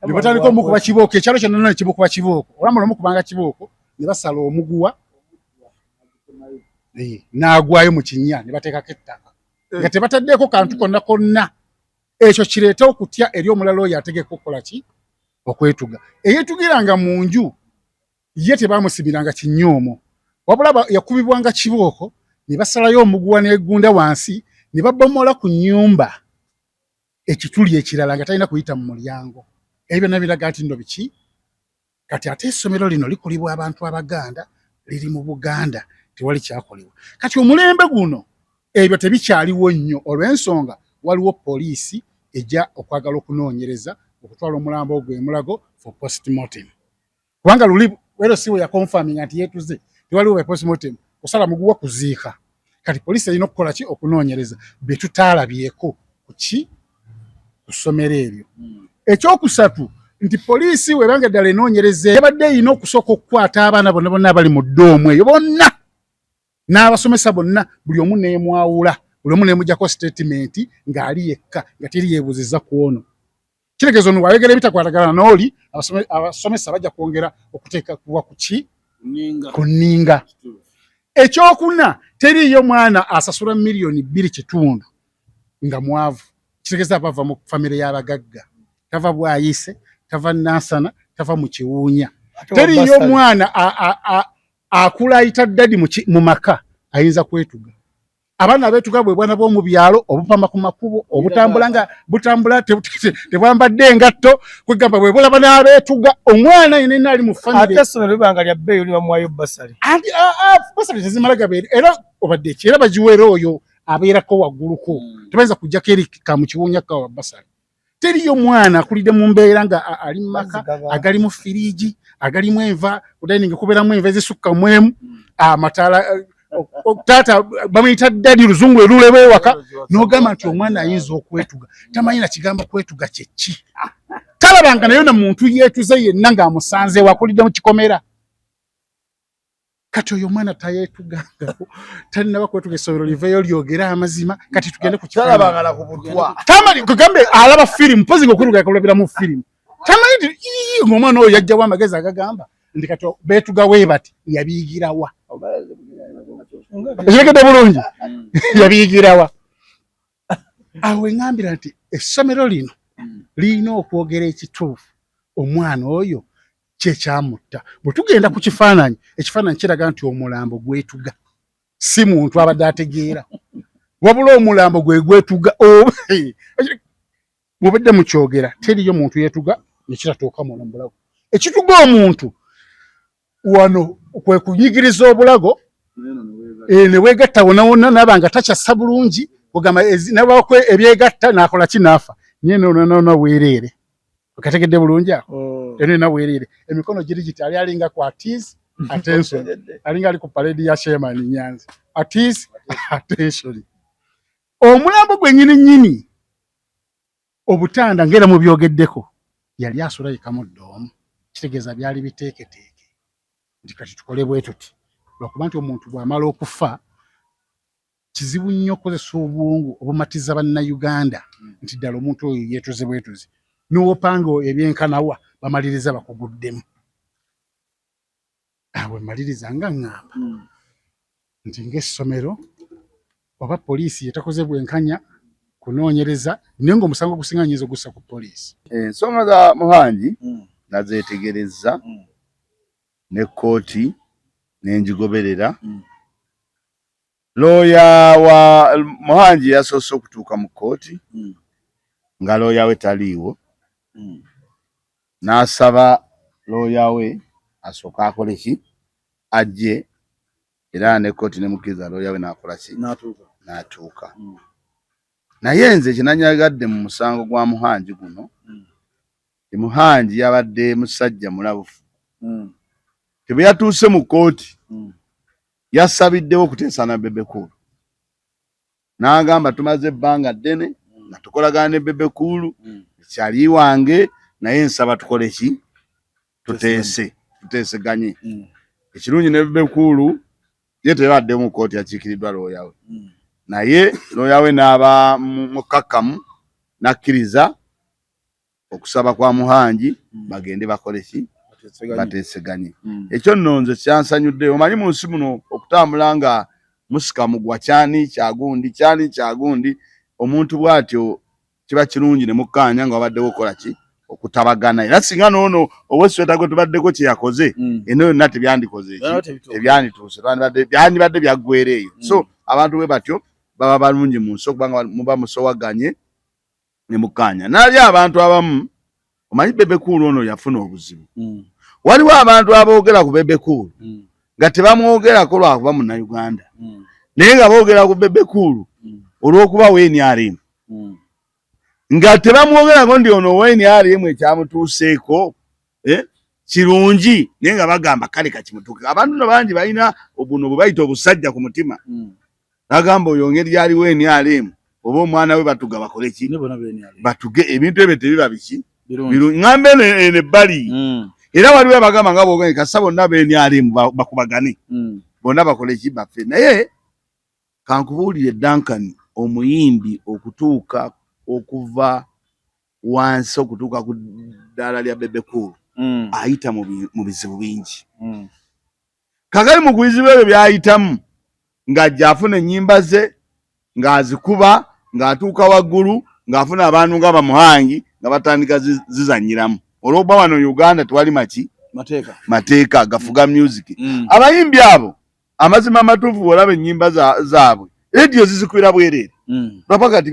ne batandika omukuba kibooko, ekyalo kyonna ne kimukuba kibooko. Olwamala omukubanga kibooko, ne basala omuguwa, n'agwayo mu kinnya, ne bateekako ettaka nga tebataddeeko kantu konna konna. Ekyo kireeta okutya eri omulala oyo ategeka okukola ki? Okwetuga. Eyeetugiranga mu nju ye tebamusimiranga kinnya omwo, wabula yakubibwanga kibooko, ne basalayo omuguwa n'egunda wansi, ne babomola ku nnyumba ekituli ekirala nga talina kuyita mu mulyango. Ebyo byonna biraga nti nno biki. Kati ate essomero lino likulibwa abantu Abaganda, liri mu Buganda, tewali kyakolebwa. Kati omulembe guno ebyo tebikyaliwo nnyo, olw'ensonga waliwo poliisi ejja okwagala okunoonyereza, okutwala omulambo ogwo emulago for postmortem, kubanga luli LC we yakonfaminga nti yeetuze, tewaliwo bya postmortem, kusala muguwa, kuziika. Kati poliisi erina okukola ki? Okunoonyereza bye tutaalabyeko ku ki, ku ssomero eryo. Ekyokusatu nti poliisi webanga ddala enoonyereza, yabadde erina okusooka okukwata abaana bonna bonna abali mu dorm eyo bonna n'abasomesa bonna, buli omu neemwawula, buli omu neemugyako statement ng'ali yekka, nga teri yeebuuzizza ku ono. Kitegeeza ono bw'ayogera ebitakwatagana n'oli, abasomesa bajja kwongera okuteeka kuwa ku ki? Ku nninga. Ekyokuna, teriiyo mwana asasula 2.5 miliyoni nga mwavu. Kitegeeza bava mu famire y'abagagga, tava Bwayise, tava Nansana, tava mu Kiwuunya. Teriiyo mwana akula ayita daddy mu maka ayinza kwetuga. Abaana abeetuga bwe bwana bw'omu byalo obupama ku makubo, obutambula nga butambula tebwambadde engatto, kwegamba bwe bulaba n'abeetuga. Omwana yenna ali mu famire Ate essomero libanga lya bbeeyi, oli bamuwayo bursary. Anti bursary tezimala gabeera, era obadde ki, era bagiweera oyo abeerako wagguluko, tebayinza kujjako eri kamukiwunya kawa bursary. Teriyo mwana akulidde mu mbeera nga ali mu maka agalimu firiigi, agalimu enva, ku dining kubeeramu enva ezisukka mu emu, amataala, taata bamuyita daddy, luzungu eruleba ewaka, n'ogamba nti omwana ayinza okwetuga. Tamanyi na kigambo kwetuga kyeki, talabanga naye na muntu yeetuze yenna ng'amusanze wakulidde mu kikomera. Kati oyo omwana tayeetugangako, talinaba kwetuga. Essomero liveeyo lyogere amazima. Kati tugende ku kifaananyi. Talabanga na ku butwa. Tamanyi kugambe alaba firimu, mpozi nga okwetuga yakulabira mu firimu. Tamanyi nti ii, ng'omwana oyo yajjawo amagezi agagamba nti kati beetuga we bati, yabiyigirawa? Ekiregedde bulungi, yabiyigirawa? Awo eŋŋambira nti essomero lino lirina okwogera ekituufu, omwana oyo kyekyamutta. Bwe tugenda ku kifaananyi, ekifaananyi kiraga nti omulambo gwetuga, si muntu abadde ategeera, wabula omulambo gwe gwetuga. Mubadde mukyogera, teriyo muntu yeetuga nekitatuuka muno mu bulago. Ekituga omuntu wano kwe kunyigiriza obulago, ne weegatta wonna wonna, naaba nga takyassa bulungi, ogamba nabako ebyegatta, nakola ki? Naafa. Naye nonona weereere, okategedde bulungi ako? Eno ena weereere, emikono giri giti, ali alinga ku atis attention, alinga ali ku parade ya chairman Nyanzi, atis attention. Omulambo gwennyini nnyini, obutanda ngera mubyogeddeko, yali asula yeka mu dorm. Kitegeeza byali biteeketeeke nti kati tukole bwe tuti, lwakuba nti omuntu bw'amala okufa Kizibu nnyo okukozesa obwongo obumatiza Bannayuganda nti ddala omuntu oyo yeetuze bwetuzi. N'owopanga ebyenkanawa bamaliriza bakuguddemu. Awo mmaliriza nga ŋŋamba nti ng'essomero oba poliisi yetakoze bwenkanya kunoonyereza naye ng'omusango ogusinga nyinza ogussa ku poliisi. Ensonga za Muhangi nazeetegerezza ne kkooti ne ngigoberera. Looya wa Muhangi yasoose okutuuka mu kkooti nga looya we taliiwo, n'asaba looya we asooke akole ki, ajje, era ne kkooti nemukkiriza looya we n'akola ki, n'atuuka. Naye nze kye nanyagadde mu musango gwa Muhangi guno, Muhangi yabadde musajja mulabufu. Tebwe yatuuse mu kkooti, yasabiddewo okuteesa na Bebe Cool, n'agamba tumaze ebbanga ddene nga tukolagana ne Bebe Cool, kyali wange, naye nsaba tukole ki, tuteese, tuteeseganye. Ekirungi ne Bebe Cool ye teyabadde mu kkooti, yakiikiriddwa looya we, naye looya we n'aba mukkakkamu n'akkiriza okusaba kwa Muhangi bagende bakole ki, bateeseganye. Ekyo nno nze kyansanyudde. Omanyi mu nsi muno okutambula nga musika mugwa kyani kyagundi kyani kyagundi, omuntu bw'atyo kiba kirungi ne mukkaanya nga wabaddewo okukola ki, okutabagana. Era singa n'ono ow'essweta gwe tubaddeko kye yakoze, eno yonna tebyandikoze ki, tebyandituuse, byandibadde byaggwera eyo. So abantu bwe batyo baba balungi mu nsi okubanga muba musowaganye ne mukkaanya. Nali abantu abamu omanyi Bebe Cool ono yafuna obuzibu. Waliwo abantu aboogera ku Bebe Cool nga tebamwogerako lwakuba Munnayuganda, naye nga boogera ku Bebe Cool olw'okuba wa NRM, nga tebamwogerako nti ono wa NRM ekyamutuuseeko kirungi, naye nga bagamba kale kakimutuuke. Abantu no bangi balina buno bwe bayita obusajja ku mutima, bagamba oyo ngeri gyaliwo NRM oba omwana we batuga bakole ki, batuge ebintu ebyo tebiba biki birungi. Ŋŋamba eno eno ebbali, era waliwo abagamba nga bwoganye kasa bonna ba NRM bakubagane, bonna bakole ki, baffe. Naye kankubuulire Duncan, omuyimbi okutuuka okuva wansi okutuuka ku ddaala lya Bebe Cool ayita mu bizibu bingi. Kakali mu bizibu ebyo by'ayitamu ng'ajja afuna ennyimba ze ng'azikuba ng'atuuka waggulu ng'afuna abantu nga bamuhangi nga batandika zizannyiramu. Olw'okuba wano Uganda tewali maki mateeka gafuga music. Abayimbi abo amazima amatuufu bw'olaba ennyimba zaabwe rediyo zizikubira bwereere. Lwapa kati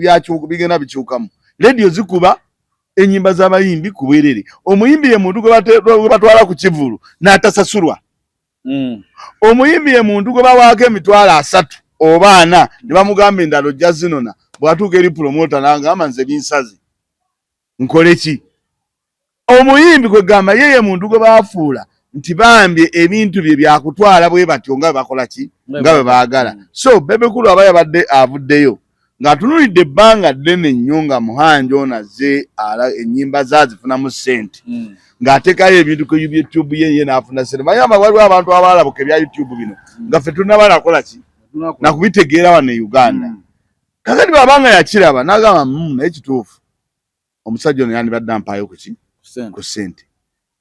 bigenda bikyukamu, rediyo zikuba ennyimba z'abayimbi ku bwereere. Omuyimbi ye muntu gwe batwala ku kivulu n'atasasulwa. Omuyimbi ye muntu gwe bawaako 300,000 oba 400 ne bamugamba endala ojja zinona, bw'atuuka eri promota n'agamba nze binsaze nkole ki. Omuyimbi kwegamba ye ye muntu gwe baafuula nti bambye ebintu bye byakutwala bwe batyo nga bwe bakola ki, nga bwe baagala. So Bebe Cool aba yabadde avuddeyo ng'atunuulidde ebbanga ddene nnyo nga Muhangi ono azze ennyimba ze azifunamu ssente, ng'ateekayo ebintu ku YouTube ye ye n'afuna ssente. Manyi waliwo abantu abaalabuka ebya YouTube bino nga ffe tunnaba nakola ki, nakubitegeera wano e Uganda. Kakati bw'aba nga yakiraba n'agamba naye kituufu omusajja ono yandibadde ampaayo ku ki, ku ssente.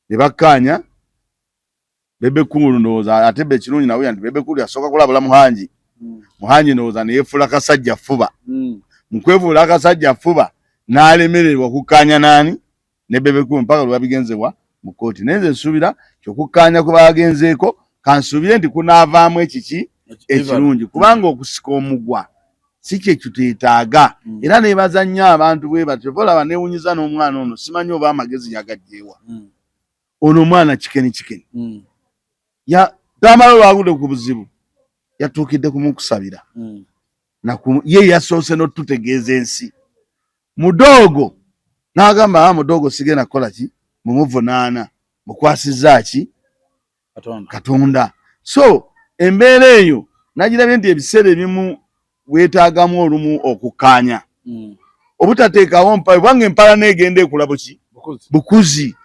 Ne bakkaanya Bebe Cool ndowooza ate be kirungi nawe nti Bebe Cool yasooka kulabula Muhangi. Muhangi ndowooza ne yeefuula kasajja ffuba. Mu kwefuula akasajja ffuba n'alemererwa okukkaanya naani ne Bebe Cool mpaka lwe babigenzebwa mu kkooti. Naye nze nsuubira nti okukkaanya kwe bagenzeeko kansuubire nti kunaavaamu ekiki ekirungi, kubanga okusika omugwa si kye kyetwetaaga. Era neebaza nnyo abantu bwe batyo. Olaba neewunyiza n'omwana ono, simanyi oba amagezi yagaggyewa. Ono omwana kikeni kikeni tamala olwagudde ku buzibu yatuukidde kumukusabira. Ye yasoose n'otutegeeza ensi. Mudoogo n'agamba mudoogo sigenda kukola ki, mumuvunaana mukwasizza ki Katonda. So embeera eyo nagirabye nti ebiseera ebimu weetaagamu olumu okukkaanya, obutateekawo mpala, kubanga empala n'egenda ekula buki bukuzi.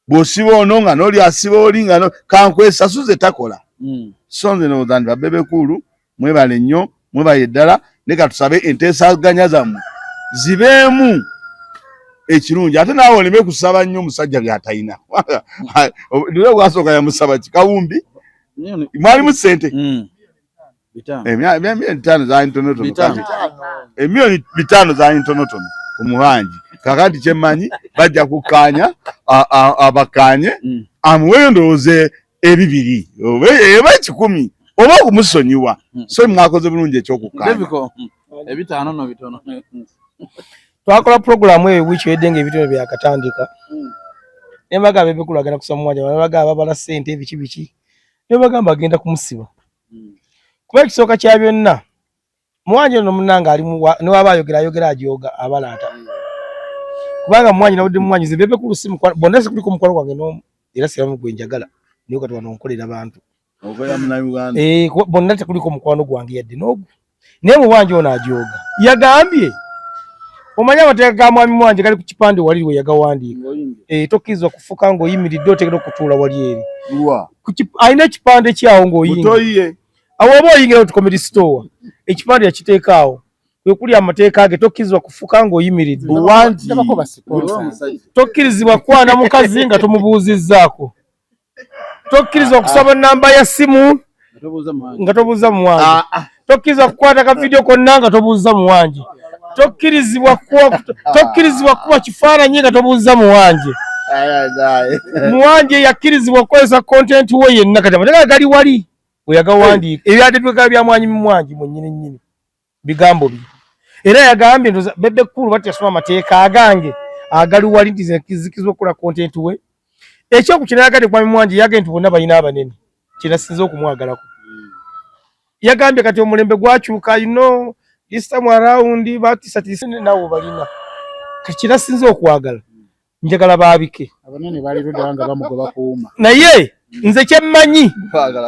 Bw'osiba ono nga n'oli asiba oli nga kankwesasuze takola. So nze ndowooza nti ba Bebe Cool mwebale nnyo. Mwebaye ddala, ne katusabe enteesaganya zammwe zibeemu ekirungi, ate naawe oleme kusaba nnyo omusajja by'atalina. Lwe bwasooka yamusaba kikawumbi, mwalimu ssente emiliyoni 5 zaali ntonotono, kati emiliyoni 5 zaali ntonotono ku Muhangi. Kakati kyemmanyi bajja kukkaanya, abakkaanye, amuweeyo ndowooza ebibiri oba 100 oba okumusonyiwa. So mwakoze bulungi ekyokukkaanya. Ebitaano no bitono. Twakola puroguramu eyo wiiki ewedde nga ebitono byakatandika, ne bagamba Bebe Cool agenda kusaba Muwanja, ne bagamba babala ssente ebiki biki, ne bagamba agenda kumusiba, kuba ekisooka kya byonna Muwanja ono munnange ali ne waba ayogera ayogera ajooga abalaata, kubanga Muwanja nawudde Muwanja nze Bebe Cool si mukwano bonna sikuliko mukwano gwange n'omu, era siramu gwe njagala, naye kati wano nkolera bantu. Okolera Munnayuganda. Eh, bonna tekuliko mukwano gwange yadde n'ogu, naye Muwanja ono ajooga. Yagambye omanyi amateeka ga mwami Mwanje gali ku kipande wali we yagawandiika. Eh, tokkirizibwa kufuka ng'oyimiridde, oteekera okutuula wali eri. Alina ekipande kyawo ng'oyingira. Mutoyiye. Awo oba oyingira ku comedy store, ekipande yakiteeka awo kwe kuli amateeka ge: tokkirizibwa kufuka ng'oyimiridde, Buwangi. tokkirizibwa kwana mukazi nga tomubuuzizzaako, tokkirizibwa kusaba namba ya ssimu nga tobuuza Muwangi, tokkirizibwa kukwata ka vidiyo konna nga tobuuza Muwangi, tokkirizibwa kuba kifaananyi nga tobuuza Muwangi. Muwangi yakkirizibwa okukozesa content we yenna. Kati amateeka gali wali we yagawandiika, ebyadde bigaba bya mwanyi Mwangi mwennyini nnyini bigambo bye, era yagambye ndoza Bebe Cool bati yasoma amateeka agange agali wali nti zikizibwa okukola content we. Ekyokukina yagadde kwami Mwangi yagambye nti bonna balina abanene, kyenasinza okumwagalako. Yagambye kati omulembe gwakyuka, you know, this time around batisatise nawo balina. Kati kyenasinza okwagala, njagala baabike. Abanene bali ludda nga bamugoba kuwuma. Naye nze kyemmanyi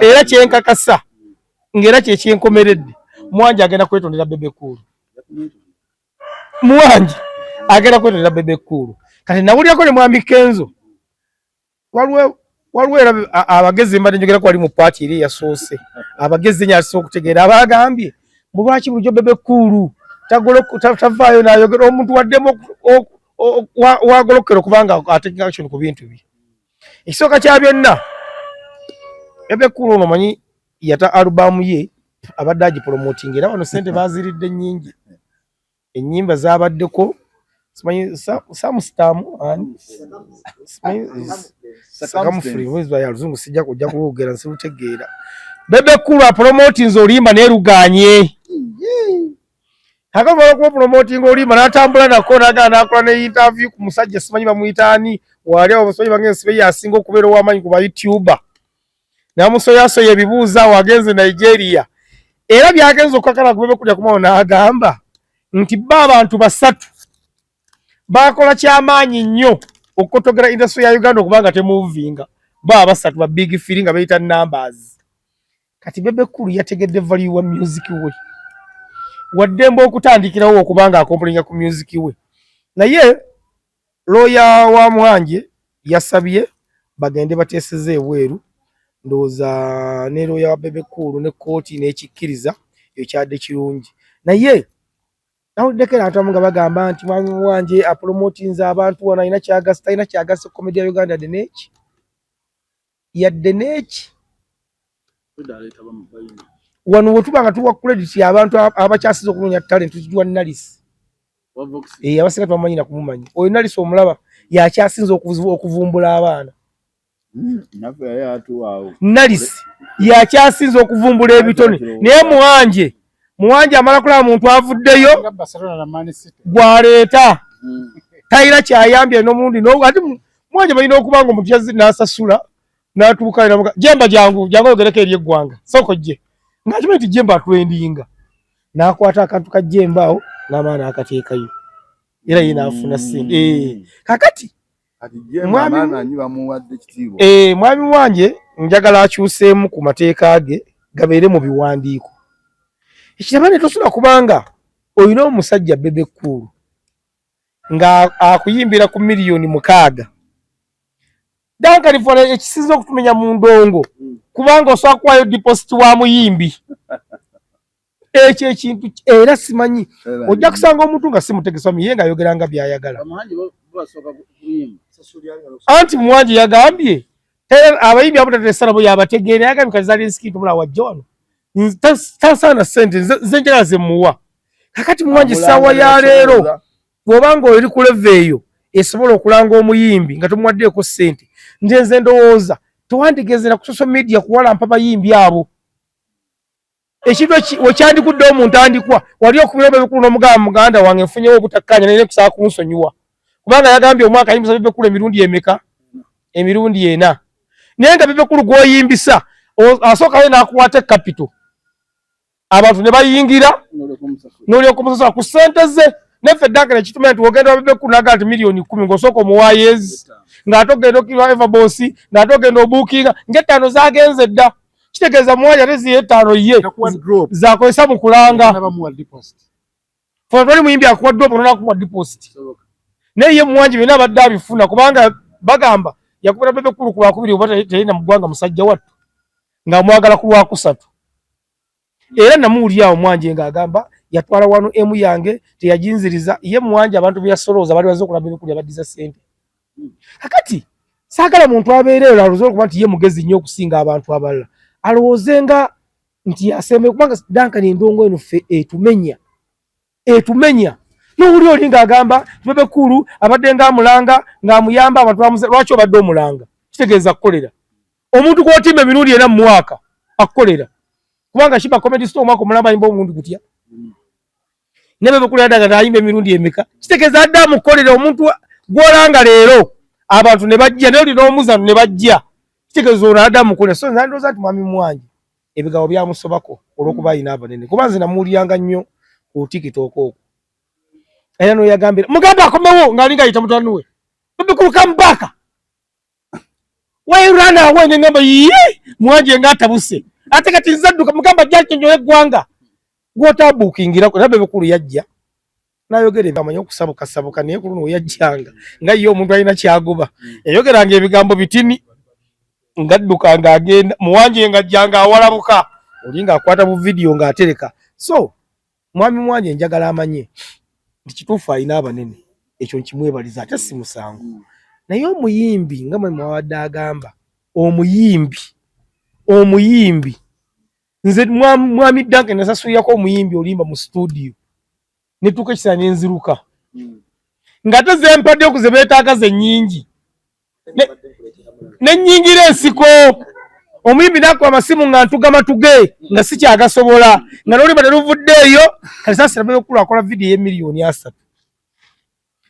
era kyenkakasa ng'era kyekyenkomeredde, Muwangi agenda kwetondera Bebe Cool. Muwangi agenda kwetondera Bebe Cool. Kati nawulirako ne mwami Kenzo, waliwo era abagezi mbadde njogerako wali mu paati eri eyasoose, abagezi enyo asinga okutegeera abagambye mu lwaki bulijjo Bebe Cool tavaayo n'ayogera omuntu waddemu wagolokera okubanga ateeka action ku bintu bye. Ekisooka kya byonna, Bebe Cool ono omanyi yata alubamu ye, abadde agipromoting, era wano sente baziridde nnyingi, ennyimba zabaddeko simanyi samustamu ani simanyi sakamufuri ya luzungu, sijja kujja kulwogera nsirutegeera. Bebe Cool apromotinze oluyimba naye luganye akamala okuba promoting oluyimba n'atambula nako n'agala n'akola ne interview ku musajja simanyi bamuyita ani waali awo, simanyi bange nsibe yasinga okubeera ow'amaanyi ku ba YouTuber, n'amusoyasoya ebibuuzo awo agenze Nigeria, era byagenze okukakala ku Bebe kulya kumawo n'agamba nti ba abantu basatu bakola kyamaanyi nnyo okukotogera industry ya Uganda okubanga temuvinga, ba basatu ba big three nga beyita numbers. Kati Bebe Cool yategedde value wa music we, waddembe okutandikirawo okubanga acomplaininga ku music we, naye looya wa Mwanje yasabye bagende bateeseze ebweru, ndowooza ne looya wa Bebe Cool ne kooti n'ekikkiriza ekyadde kirungi. Naye nawuliddeko era abantu abamu nga bagamba nti mwami Mwanje apromotinze abantu wano, alina kyagasa, talina kyagasa comedy ya Uganda yadde n'eki, yadde n'eki. Wano wetuba nga tuwa credit abantu abakyasiza okunoonya talent, tugiwa Nalis. Eh, abasinga tebamanyi na kumumanyi oyo Nalis, omulaba yakyasinza okuvumbula abaana. Naffe yali atuwaawo. Nalis yakyasinza okuvumbula ebitone, naye Muwanje, Muwanje amala kulaba muntu avuddeyo Nga Barcelona na Man City. Gwaleeta talina kyayambye n'omulundi ate Muwanje balina okuba nga omuntu yazze n'asasula n'atuuka namuga Jemba jangu jangu oyogereko eri eggwanga, sooka ojje, ng'akimanyi nti Jemba atrendinga, n'akwata akantu ka Jemba awo n'amala n'akateekayo era ye n'afuna ssente. Eh, kakati Kati Jemba abaana anyi bamuwadde ekitiibwa. Eh, mwami wanje njagala akyuseemu ku mateeka ge gabeere mu biwandiiko. Ekiraba ne tosula kubanga olina omusajja Bebe Cool nga akuyimbira ku miliyoni 6. Duncan Fala ekisinza okutumenya mu ndongo kubanga osobola kuwaayo deposit wa muyimbi. Ekyo ekintu era simanyi, ojja kusanga omuntu nga simutegesa ye ng'ayogera nga by'ayagala. Anti Muwangi yagambye abayimbi abo tateesa nabo, yabategeera. Yagambye kati zali nsiki tumula wajja wano tasaana ssente nze njagala ze muwa. Kakati Muwangi essaawa ya leero bw'oba nga oli ku level eyo esobola okulanga omuyimbi nga tomuwaddeeko ssente, nze nze ndowooza tewandigezera ku social media kuwalampa bayimbi abo. Ekintu wekyandikuddewo mu ntandikwa wali okubira Bebe Cool n'omugamba, muganda wange, nfunyewo obutakkaanya naye nkusaba kunsonyiwa, kubanga yagambye omwaka ayimbisa Bebe Cool emirundi emeka? Emirundi ena. Naye nga Bebe Cool gw'oyimbisa asookayo n'akuwata capital, abantu ne bayingira n'olyoka omusasula ku ssente ze. Neffe eddanga nekitumanya nti wogenda wa Bebe Cool naga nti 10,000,000 ng'osooka omuwaayezi, ng'ate ogenda okirwa Everboss, ng'ate ogenda obuukinga ng'ettaano zagenze dda. Kitegeeza muwanja ate ziyo ettaano ye zakozesa mu kulanga. Toli muyimbi akuwa drop nonakuwa deposit, naye ye Muwangi byonna abadde abifuna, kubanga bagamba yakubira Bebe Cool ku lwakubiri oba teyina mu ggwanga, musajja wattu ng'amwagala ku lwakusatu. Era namuwulira awo Mwanje ng'agamba yatwala wano emu yange teyaginziriza. Ye Mwanje abantu be yasolooza bali bazze okulaba Bebe Cool, yabaddiza ssente. Kakati saagala muntu abeereyo alowooze okuba nti ye mugezi nnyo okusinga abantu abalala, alowooze nga nti yasembe, kubanga Duncan endongo eno ffe etumenya, etumenya. Nowuli oli ng'agamba Bebe Cool abadde ng'amulanga ng'amuyamba abantu bamuze. Lwaki obadde omulanga? Kitegeeza kukolera omuntu gw'otimba emirundi ena mu mwaka akukolera, kubanga Sheebah Comedy Store omwaka omulamba ayimba omulundi gutya? Ne Bebe Cool yaddaga ayimba emirundi emeka? Kitegeeza adde amukolera. Omuntu gw'olanga leero abantu ne bajja, naye olina omuzano ne bajja, kitegeeza ono adde amukolera. So nze ndowooza nti mwami Mwangi ebigabo byamusobako olw'okuba alina abanene, kuba nze namuwuliranga nnyo ku TikTok okwo, era noyagambira mugamba akomewo ng'alinga ayita mutabani we, "Bebe Cool, come back, why you run away?" Nengamba ye Mwanje ng'atabuse, ate kati nze adduka mugamba ajja nnyonnyola eggwanga gw'otabuukingira. Era Bebe Cool yajja n'ayogera amanyi okusabukasabuka, naye ku luno we yajjanga nga ye omuntu alina kyagoba, yayogeranga ebigambo bitini ng'adduka ng'agenda. Muwanje ng'ajja ng'awalabuka, oli ng'akwata bu vidiyo ng'atereka. So mwami Mwanje njagala amanye nti kituufu alina abanene, ekyo nkimwebaliza, ate si musango. Naye omuyimbi nga mwe mwabadde agamba omuyimbi, omuyimbi nze mwami Duncan nasasulirako omuyimbi olimba mu studio netuuka ekiseera nenziruka ng'ate zempadde ku ze beetaaga ze nnyingi, ne nnyingira ensiko. Omuyimbi n'akuba amasimu nga ntuga matuge nga sikyagasobola, nga n'oluyimba teluvuddeeyo. Kati saasira Bebe Cool akola vidiyo ey'emiliyoni 30,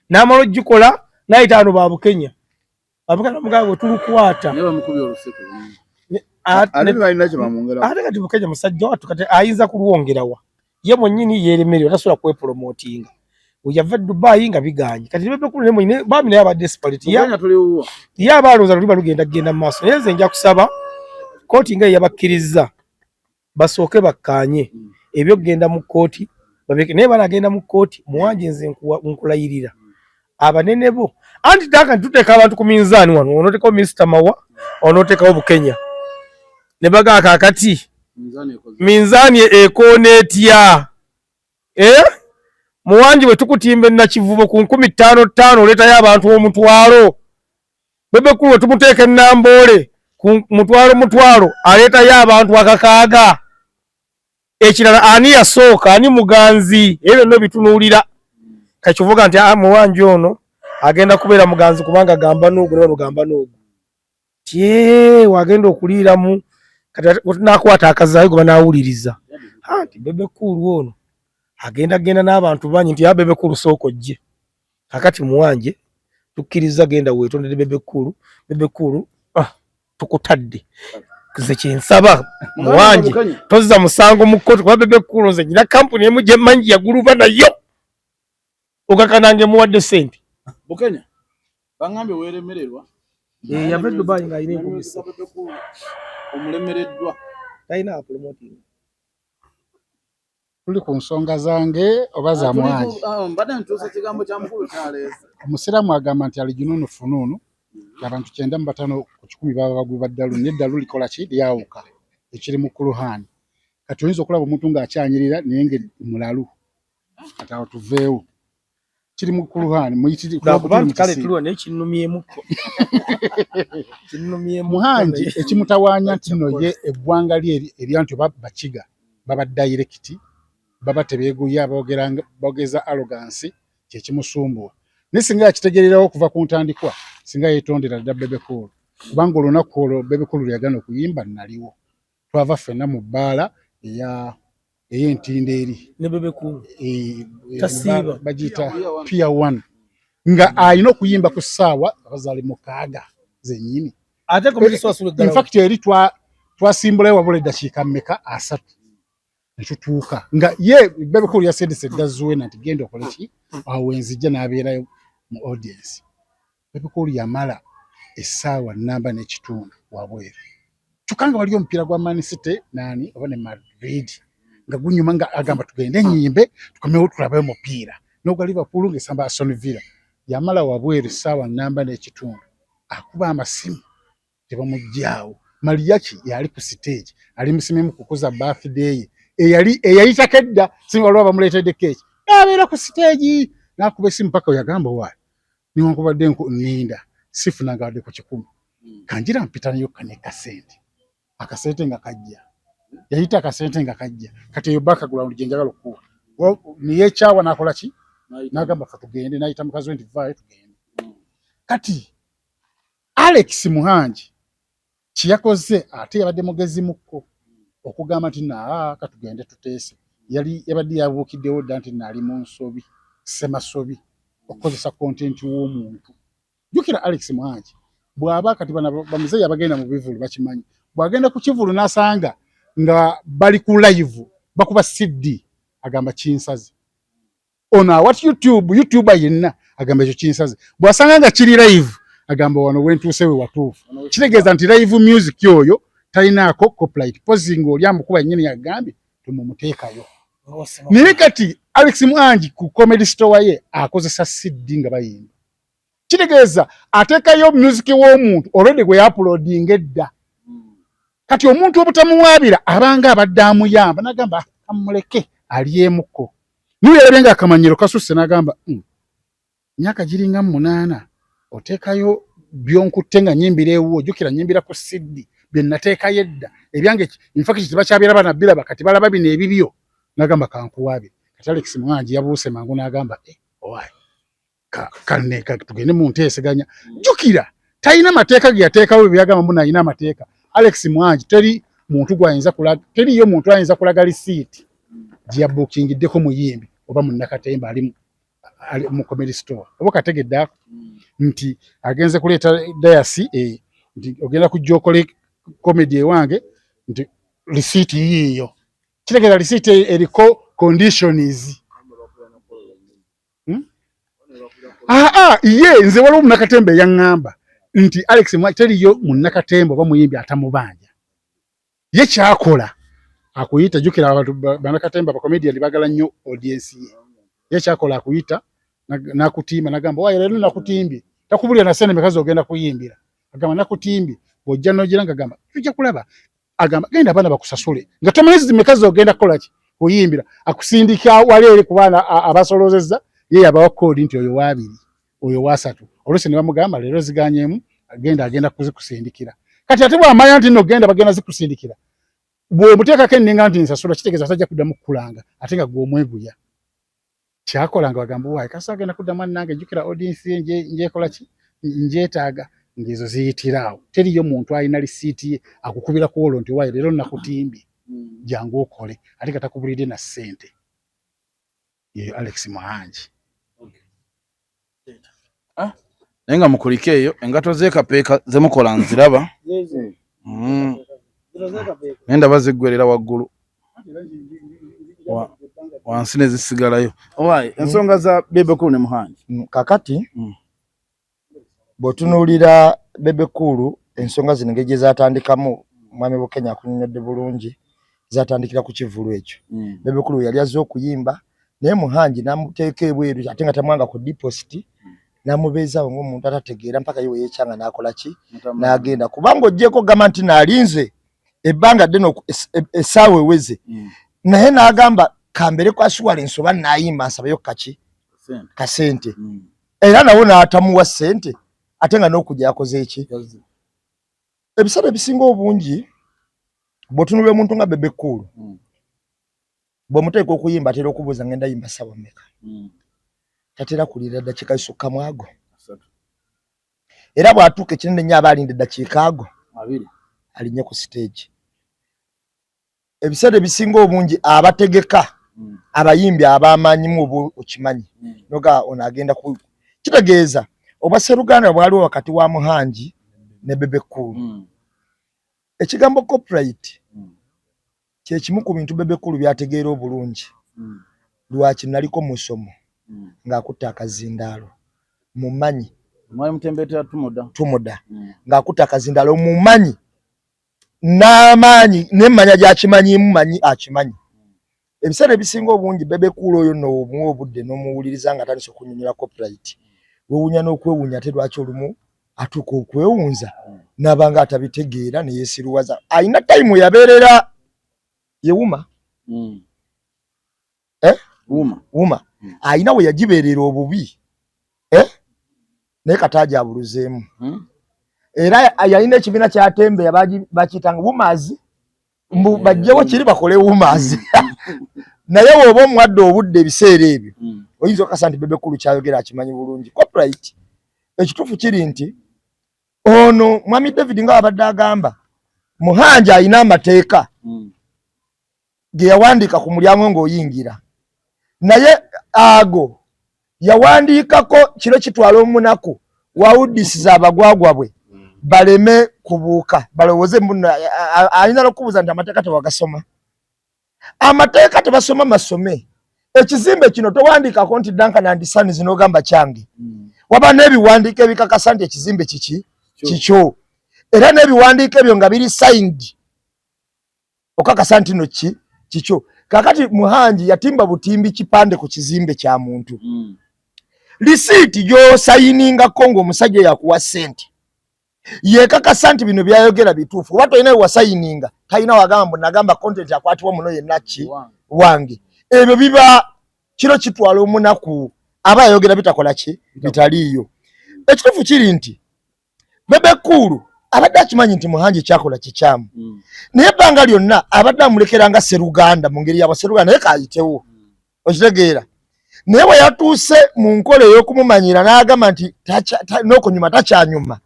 n'amala ogikola n'ayita ano ba Bukenya, Babukenya bamugamba bwe tulukwata. Naye bamukubye oluseke. Ate balina kye bamwongera. Ate kati Bukenya musajja wattu kati ayinza kulwongerawa? Ye mwennyini yeeremererwa, tasobola kwepulomootinga. Weyava e Dubai nga biganye. Kati Bebe Cool ne bami naye aba desperate. Bukenya tuliwuwa. Ye aba alowooza luliba lugenda kugenda mu maaso. Naye nze nja kusaba kooti nga yeyabakkiriza basooke bakkaanye ebyokugenda mu kkooti babireke. Naye banagenda mu kkooti, Muwanje nze nkulayirira abanene bo, anti ddaka ntituteeka abantu ku minzaani wano, onooteekawo Mr Mawa, onooteekawo Bukenya, ne bagaa kaakati minzaani ekoona etya? Eh? Muwangi bwe tukutimba enakivubo ku 5000 50 oleetayo abantu 100,000. Bebe Cool we tumuteeka enamboole ku mutwalo mutwalo aleetayo abantu 6,000. Ekirala, ani yasooka, ani muganzi? Ebyo byonna obitunuulira. Kakivuga nti ah, Muwangi ono agenda kubeera muganzi kubanga gamba n'ogu ne bano gamba n'ogu tye wagenda okuliiramu. Kati nakwata akazaayo gwe banaawuliriza nti Bebe Cool ono agenda genda n'abantu bangi, nti Bebe Cool sooka ojje. Kakati Muwanje tukkiriza genda weetondere Bebe Cool. Bebe Cool, ah, tukutadde. Nze kyensaba Muwanje, tozza musango mu kkooti, kuba Bebe Cool nze nyina kampuni emu gye mmanyi yaguluba nayo okakanange muwadde ssente. Bukenya bangambye weeremererwa. Eh, yava e Dubai ng'alina 30,000. Omulemereddwa. Talina promoting. Tuli ku nsonga zange oba za Mwangi? Mbadde ntuusa kigambo kya mukulu kyaleese. Omusiraamu agamba nti alijununu funuunu, abantu 95 baba bagwi ba ddalu, naye eddalu likola ki? Lyawuka ekiri mu Kuluhaani. Kati oyinza okulaba omuntu ng'akyanyirira naye nga mulalu. Kati awo tuveewo, kiri mu kuluhaani muyitirikuba nti kale tuliwo naye kinnumyemuko kinnumyemu. Muhangi ekimutawaanya nti nno ye eggwanga lye erya nti oba Bakiga baba direct, baba tebeeguya, boogeza arrogance, kyekimusumbuwa. Naye singa yakitegererawo okuva ku ntandikwa, singa yeetondera dda Bebe Cool, kubanga olunaku olwo Bebe Cool lwe yagaana okuyimba naliwo, twava ffenna mu bbaala eya ey'Entindo eri ne Bebe Cool tasiiba, bagiyita Pier One, nga alina okuyimba ku ssaawa abazaali 6 zennyini. Ate in fact eri twasimbulayo wabula eddakiika mmeka, 30, netutuuka nga ye Bebe Cool yasindise dda Zuena nti genda okole ki awo wenzijja, n'abeerayo mu audience. Bebe Cool yamala essaawa namba n'ekitundu wabweru, kyokka nga waliyo omupiira gwa Man City nani oba ne Madrid nga gunyuma, nga agamba tugende enyimbe tukomewo tulabe omupiira n'ogwa Liverpool ng'esamba Aston Villa. Yamala wabweru essaawa namba n'ekitundu, akuba amasimu tebamuggyaawo. Mariachi yali ku stage ali musimemu kukuza birthday ye eyali eyayitako edda, singa waliwo abamuleetedde keeki, n'abeera ku stage n'akuba esimu paka yagamba waayo newankubadde nninda sifunanga wadde ku 100, kanjira mpitanayo ne kasente, akasente nga kajja, yayita akasente nga kajja. Kati eyo background gye njagala okukuwa. Neyekyawa n'akola ki, n'agamba fe tugende, n'ayita mukazi we nti vaayo tugende. Kati Alex Muhangi kyeyakoze ate yabadde mugezi mukko okugamba nti naa katugende tuteese. Yali yabadde yabuukiddewo dda nti naali mu nsobi, semasobi okukozesa content w'omuntu. Jjukira Alex Muhangi bw'aba kati bano bamuzeeyi abagenda mu bivulu bakimanyi, bw'agenda ku kivulu n'asanga nga bali ku live bakuba CD, agamba kinsaze. Ono awati YouTube, YouTuber yenna agamba ekyo kinsaze. Bw'asanga nga kiri live agamba wano wentuuse we watuufu. Kitegeeza nti live music oyo talinaako copyright, pozi ng'oli amukuba nnyini yagambye tumumuteekayo. Naye kati Alex Muhangi ku Comedy Store ye akozesa CD nga bayimba, kitegeeza ateekayo music w'omuntu already gwe yauploadinga edda. Kati omuntu obutamuwaabira abanga abadde amuyamba, n'agamba amuleke alyemukko. Niwe yalabye nga akamanyiro kasusse, n'agamba myaka giringa 8 oteekayo byonkutte nga nyimbira ewuwo, jjukira nyimbira ku CD bye nateekayo edda ebyange, in fact tebakyabiraba na biraba, kati balaba bino ebibyo, n'agamba kankuwaabire. Kati Alex Muhangi yabuuse mangu n'agamba owaaye kane tugende mu nteeseganya. Jjukira talina mateeka ge yateekawo bye yagamba mbu alina amateeka. Alex Muhangi teri muntu gwayinza kulaga, teriyo muntu ayinza kulaga risiiti gye yabuukingiddeko muyimbi oba munnakatemba ali mu Comedy Store. Oba kategedde ako nti agenze kuleeta dayasi nti ogenda kujja okole comedy ewange, nti risiiti yiiyo, kitegeeza risiiti eriko conditions. Aa ye nze waliwo munnakatemba eyaŋŋamba nti Alex teriyo munnakatemba oba muyimbi atamubanja. Ye kyakola akuyita, jjukira abantu bannakatemba bacomedian baagala nnyo audience ye. Ye kyakola akuyita n'akutiima, n'agamba waayo leero nakutimbye, takubulira na ssente meka z'ogenda kuyimbira, agamba nakutimbye, bw'ojja n'ogira nga agamba tujja kulaba, agamba genda abaana bakusasule nga tomanyi meka z'ogenda kukola ki kuyimbira, akusindika wali eri ku baana abasolozezza, ye yabawa koodi nti oyo waabiri oyo wasatu, oluusi ne bamugamba leero ziganyemu agenda agenda kuzikusindikira. Kati ate bw'amanya nti nno genda bagenda zikusindikira, bw'omuteekako enninga nti nsasula, kitegeeza tajja kuddamu kukulanga ate nga gwe omweguya. Kyakola nga bagamba waayi kasi agenda kuddamu annange, jjukira audience ye njekola ki njeetaaga, ng'ezo ziyitira awo. Teriyo muntu alina lisiiti ye akukubira ku olwo nti waayi leero nakutimbye jangu okole, ate nga takubulidde na ssente. Yeyo Alex Muhangi. Naye nga mukulike eyo engato z'ekapeeka zemukola nziraba, naye ndaba ziggwerera waggulu, wansi ne zisigalayo. Owaaye ensonga za Bebe Cool ne Muhangi. Kakati bw'otunuulira Bebe Cool, ensonga zino engeri gye zaatandikamu, mwami Bukenya akunnyonnyodde bulungi, zatandikira ku kivvulu ekyo. Bebe Cool yali azze okuyimba naye Muhangi n'amuteeka ebweru ate nga tamwanga ku deposit, n'amubeezaawo ng'omuntu atategeera mpaka ye we yeekyanga n'akola ki n'agenda, kubanga oggyeko gamba nti naalinze. Ebbanga ddene essaawa eweze. Naye n'agamba kambere kwa assurance oba naayimba nsabayo kaki kasente. Era nawo n'atamuwa ssente, ate nga n'okujja yakoze eki. Ebiseera ebisinga obungi bw'otunula omuntu nga Bebe Cool, bw'omuteeka okuyimba atera okubuuza, "Ngenda yimba ssaawa mmeka?" Tatera kulira ddakiika zisukka mu ago, era bw'atuuka ekinene nnyo aba alinda eddakiika ago alinnye ku stage. Ebiseera ebisinga obungi abategeka abayimbi abamaanyimu oba okimanyi noga ono agenda ku kitegeeza obwa sseruganda bwaliwo wakati wa Muhangi ne Bebe Cool. Ekigambo copyright kyekimu ku bintu Bebe Cool byategeera obulungi. Lwaki naliko musomo ng'akutta akazindaalo mumanyi. Mwali mutembetera Tumuda. Tumuda. Ng'akutta akazindaalo mumanyi n'amaanyi n'emmanya gy'akimanyimu manyi akimanyi. Ebiseera ebisinga obungi Bebe Cool oyo nno omuwa obudde n'omuwuliriza nga atandise okunnyonnyola copyright, weewuunya n'okwewuunya ate lwaki olumu atuuka okwewunza n'aba nga atabitegeera ne yeesiruwaza. Alina time yabeerera yewuma. Eh? Wuma. Wuma. Alina we yagibeerera obubi, eh? Naye kati ajabuluzeemu. Era yalina ekibiina kyatembeya bakiyitanga Wumazi, mbu bajjewo kiri bakole Wumazi. Naye woba omuwadde obudde ebiseera ebyo, oyinza okukasa nti Bebe Cool kyayogera akimanyi bulungi copyright. Ekituufu kiri nti ono mwami David nga abadde agamba Muhanja alina amateeka ge yawandiika ku mulyango ng'oyingira, naye ago yawandiikako kiro kitwala omunaku wawudisiza abagwagwa bwe baleme kubuuka balowooze mbuno ayinza n'okubuuza nti amateeka tewagasoma. Amateeka tebasoma masome. Ekizimbe kino towandiikako nti Duncan and Sons n'ogamba kyange. Waba n'ebiwandiiko ebikakasa nti ekizimbe kiki kikyo, era n'ebiwandiiko ebyo nga biri signed okakasa nti no ki kikyo. Kakati Muhangi yatimba butimbi kipande ku kizimbe kya muntu. Lisiiti gy'osayiningako ng'omusajja yakuwa ssente yekakasa nti bino byayogera bituufu. Oba tolina wewasayininga, talina wagamba mbu nagamba content akwatibwa muno yenna ki wange. Ebyo biba kiro kitwala omunaku aba yayogera bitakola ki bitaliiyo. Ekituufu kiri nti Bebe Cool abadde akimanyi nti Muhangi kyakola kikyamu, naye ebbanga lyonna abadde amulekera nga seruganda mu ngeri yabaseruganda, naye kayitewo. Okitegeera? Naye bwe yatuuse mu nkola ey'okumumanyira n'agamba nti n'okunyuma takyanyuma,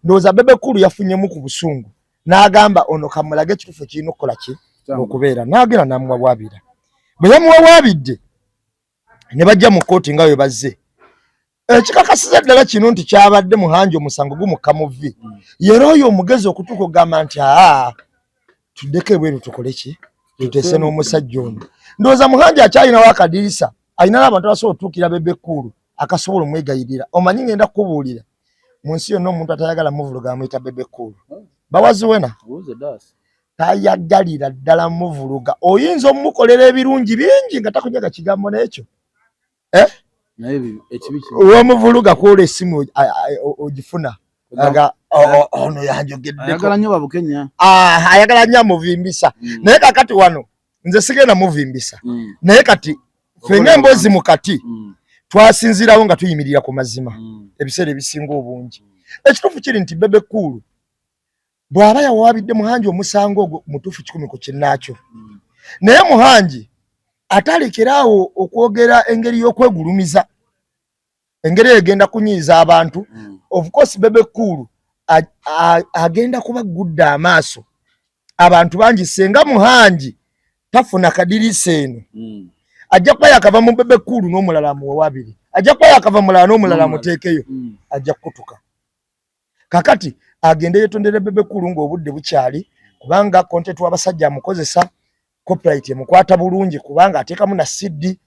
ndowooza Bebe Cool yafunyemu ku busungu n'agamba ono kamulage ekituufu kirina okukola ki okubeera, n'agenda n'amuwawaabira. Bwe yamuwawaabidde ne bajja mu kkooti nga bwe bazze, ekikakasiza ddala kino nti kyabadde Muhangi omusango gumukka mu vvi. Yera oyo omugezi okutuuka okugamba nti aa, tuddeko ebweru tukole ki, tuteese n'omusajja ono. Ndowooza Muhangi akyalinawo akadirisa, alina n'abantu abasobola otuukira Bebe Cool akasobola omwegayirira. Omanyi ngenda kukubuulira, mu nsi yonna omuntu atayagala muvuluga amuyita Bebe Cool. Bawaziwena tayagalira ddala muvuluga. Oyinza omukolera ebirungi bingi nga takunyaga kigambo n'ekyo, eh? Olwomuvuluga kwola esimu ogifuna aga ono yanjogeddeko. Ayagala nnyo babukenya. Ah, ayagala nnyo amuvimbisa. Naye kakati wano nze sigenda muvimbisa. Naye kati ffe ng'emboozi mu kati twasinziirawo nga tuyimirira ku mazima. Ebiseera ebisinga obungi ekituufu kiri nti Bebe Cool bw'aba yawaabidde Muhangi omusango ogwo mutuufu 100 ku kinnaakyo. Naye Muhangi atalekerawo okwogera engeri y'okwegulumiza, engeri eyo egenda kunyiiza abantu. Of course Bebe Cool agenda kuba gudde amaaso abantu bangi senga Muhangi tafuna kadirisa eno. Ajja kuba yakava mu Bebe Cool n'omulala amuwawabire, ajja kuba yakava mulala n'omulala amuteekeyo. Ajja kukutuka. Kakati agende yetondere Bebe Cool ng'obudde bukyali, kubanga content w'abasajja amukozesa, copyright emukwata bulungi kubanga ateekamu na CD.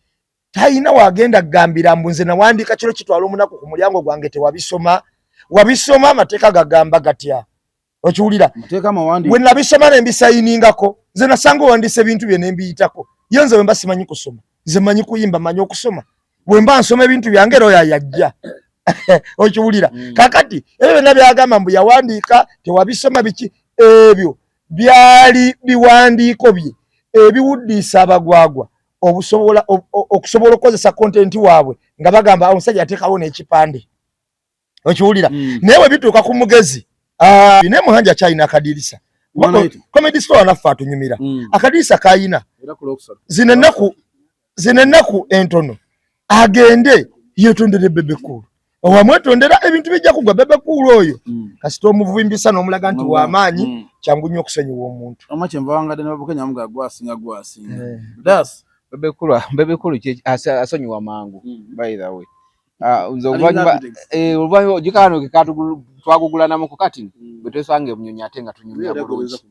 Talina wagenda kugambira mbu nze nawandiika kiro kitwala omunaku ku mulyango gwange tewabisoma. Wabisoma? Amateeka gagamba gatya? Okiwulira? Amateeka amawandiike. Bwe nabisoma ne mbisayiningako, nze nasanga owandiisa ebintu bye ne mbiyitako. Ye nze bwe mba simanyi kusoma, nze manyi kuyimba, manyi okusoma. Bwe mba nsoma ebintu byange era oyo yajja. Okiwulira? Kakati ebyo byonna byagamba mbu yawandiika tewabisoma biki ebyo. Byali biwandiiko bye ebiwuddiisa abagwagwa obusobola okusobola okukozesa content waabwe nga bagamba omusajja ateekawo n'ekipande, okiwulira? Naye bwe bituuka ku mugezi, ah, naye Muhangi akyalina akadirisa. Comedy Store naffe atunyumira. Akadirisa kayina zino ennaku entono agende yetondere Bebe Cool, owamwetondera ebintu bijja kugwa. Bebe Cool oyo kasita omuvumbisa n'omulaga nti w'amaanyi, kyangu nnyo okusonyiwa omuntu. Oma kyenva wangadde ne babukenya muga gwasinga gwasinga. Das. Bebe Cool asonyiwa mangu. By the way, ah, nze oluvannyuma oluvannyuma gikano ke twagugulanamuko kati bwe twesanga ebunyonyi ate nga tunyumya bulungi.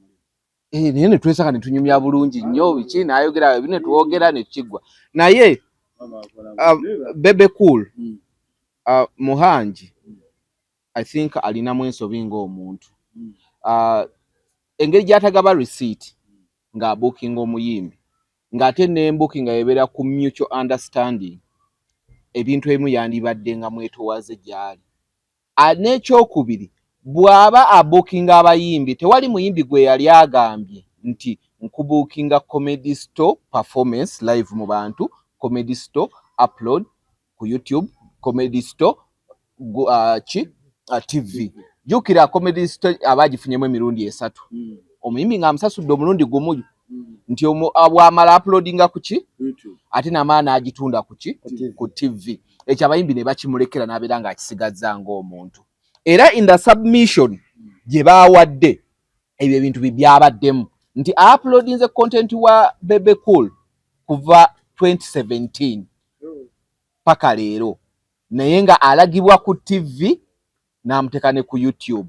Naye ne twesanga ne tunyumya bulungi nnyo, biki n'ayogera ebi ne twogera ne kiggwa. Naye Bebe Cool, Muhangi I think alinamu ensobi ng'omuntu. Engeri gy'atagaba receipt ng'abookinga omuyimbi, ng'ate ne booking ebeera ku mutual understanding, ebintu ebimu yandibadde nga mwetowaze gy'ali. N'ekyokubiri, bw'aba abookinga abayimbi, tewali muyimbi gwe yali agambye nti nkubuukinga Comedy Store performance live mu bantu, Comedy Store upload ku YouTube, Comedy Store ki TV. Jjukira Comedy Store aba agifunyemu emirundi esatu, omuyimbi ng'amusasudde omulundi gumu nti bw'amala uploadinga ku ki, ate n'amala n'agitunda ku ki, ku TV. Ekyo abayimbi ne bakimulekera n'abeera ng'akisigazza ng'omuntu. Era in the submission gye baawadde, ebyo ebintu byabaddemu nti uploadinze content wa Bebe Cool kuva 2017 paka leero, naye nga alagibwa ku TV n'amuteeka ne ku YouTube.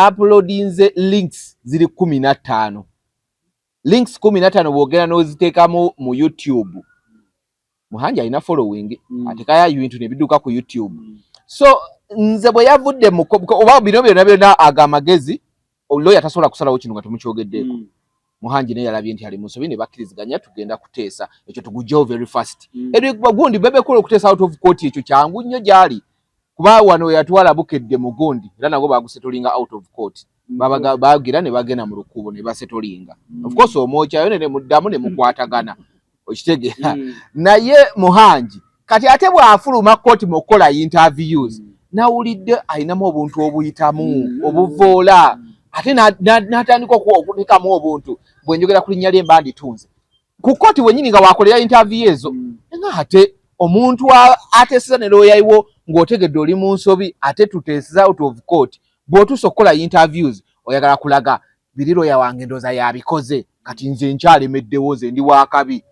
Uploadinze links ziri 15, links 15 bw'ogenda n'oziteekamu mu YouTube. Muhangi alina following, atekayo ebintu ne bidduka ku YouTube. So nze bwe yavudde mu oba bino byonna byonna ago amagezi, lawyer tasobola kusalawo kino nga temukyogeddeeko. Muhangi naye yalabye nti ali mu nsobi ne bakkiriziganya tugenda kuteesa ekyo tugugyewo very fast. Eri gundi Bebe Cool okuteesa out of court ekyo kyangu nnyo gy'ali, kuba wano yatwala Bukedde mu gundi era nagwo bagusettlinga out of court. Bagira ne bagenda mu lukubo ne basettlinga. Of course omwokyayo ne muddamu ne mukwatagana, okitegeera? Naye Muhangi kati ate bw'afuluma kooti mu kukola interviews, nawulidde alinamu obuntu obuyitamu obuvoola, ate n'atandika okuteekamu obuntu bwe njogera ku linnya lye mba nditunze ku kooti wennyini nga wakolera interview ezo, nga ate omuntu ateeseza ne lawyer wo ng'otegedde oli mu nsobi, ate tuteeseza out of court, bw'otuusa okukola interviews oyagala kulaga biri lawyer wange ndowooza yabikoze, kati nze nkyalemeddewo, nze ndi wakabi,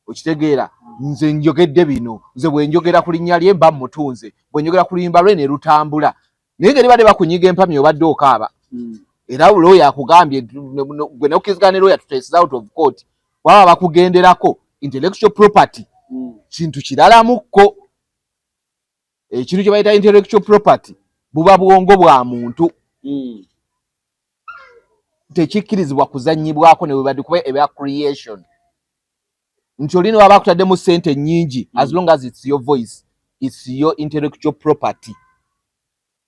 okitegeera? Nze njogedde bino, nze bwe njogera ku linnya lye mba mutunze, bwe njogera ku luyimba lwe ne lutambula, naye ngeri badde bakunyiga empamyi obadde okaaba. Era lawyer akugambye gwe nokkirizigana ne lawyer tuteeseza out of court, baba bakugenderako intellectual property kintu kiralamukko. Ekintu kye bayita intellectual property buba bwongo bwa muntu, tekikkirizibwa kuzannyibwako ne bwebadde, kuba eba creation nti oli ne waba akutaddemu ssente nnyingi, as long as it's your voice, it's your intellectual property,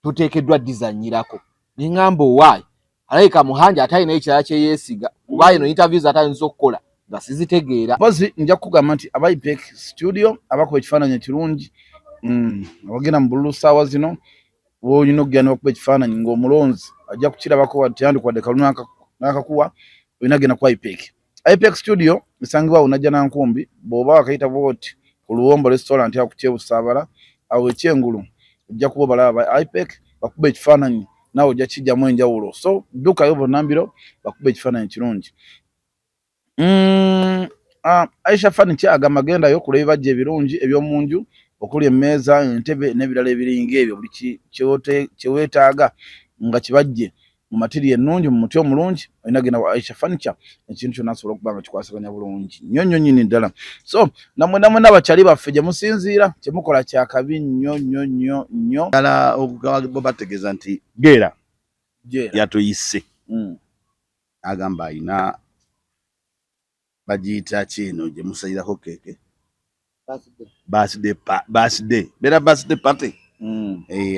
toteekeddwa dizannyirako. Neŋŋamba owaayi alabika Muhangi ate alina ekirala kye yeesiga, kuba eno interviews ate ayinza okukola nga sizitegeera. Mpozi nja kukugamba nti aba Ipec Studio abakuba ekifaananyi ekirungi, abagenda mu bululu ssaawa zino, woolina okugenda ne bakuba ekifaananyi ng'omulonzi ajja kukirabako teyandikwadde kalulu n'akakuwa, olina genda ku Ipec. Ipec Studio esangibwa awo Najjanankumbi, bw'oba wakayita bwoti ku Luwombo Restaurant awo ku Kyebusaabala awo ekyengulu, ojja kuba obalaba ba Ipec bakuba ekifaananyi, naawe ojja kijjamu enjawulo. So ddukayo bonnambiro bakuba ekifaananyi ekirungi. Aisha Furniture agamba gendayo kula ebibajja ebirungi eby'omu nju okuli emmeeza, entebe n'ebirala ebiringa ebyo, buli kyeweetaaga nga kibajje mu material ennungi, mu muti omulungi, olina genda wa Aisha Furniture, ekintu kyonna asobola okuba nga kikwasaganya bulungi nnyo nnyo nnyini ddala. So namwe namwe n'abakyali baffe gye musinziira kyemukola kyakabi nnyo nnyo nnyo nnyo. Ddala bo bategeeza nti Geera yatuyise, agamba ayina bagiyita ki eno gye musalirako keeke, birthday, beera birthday party.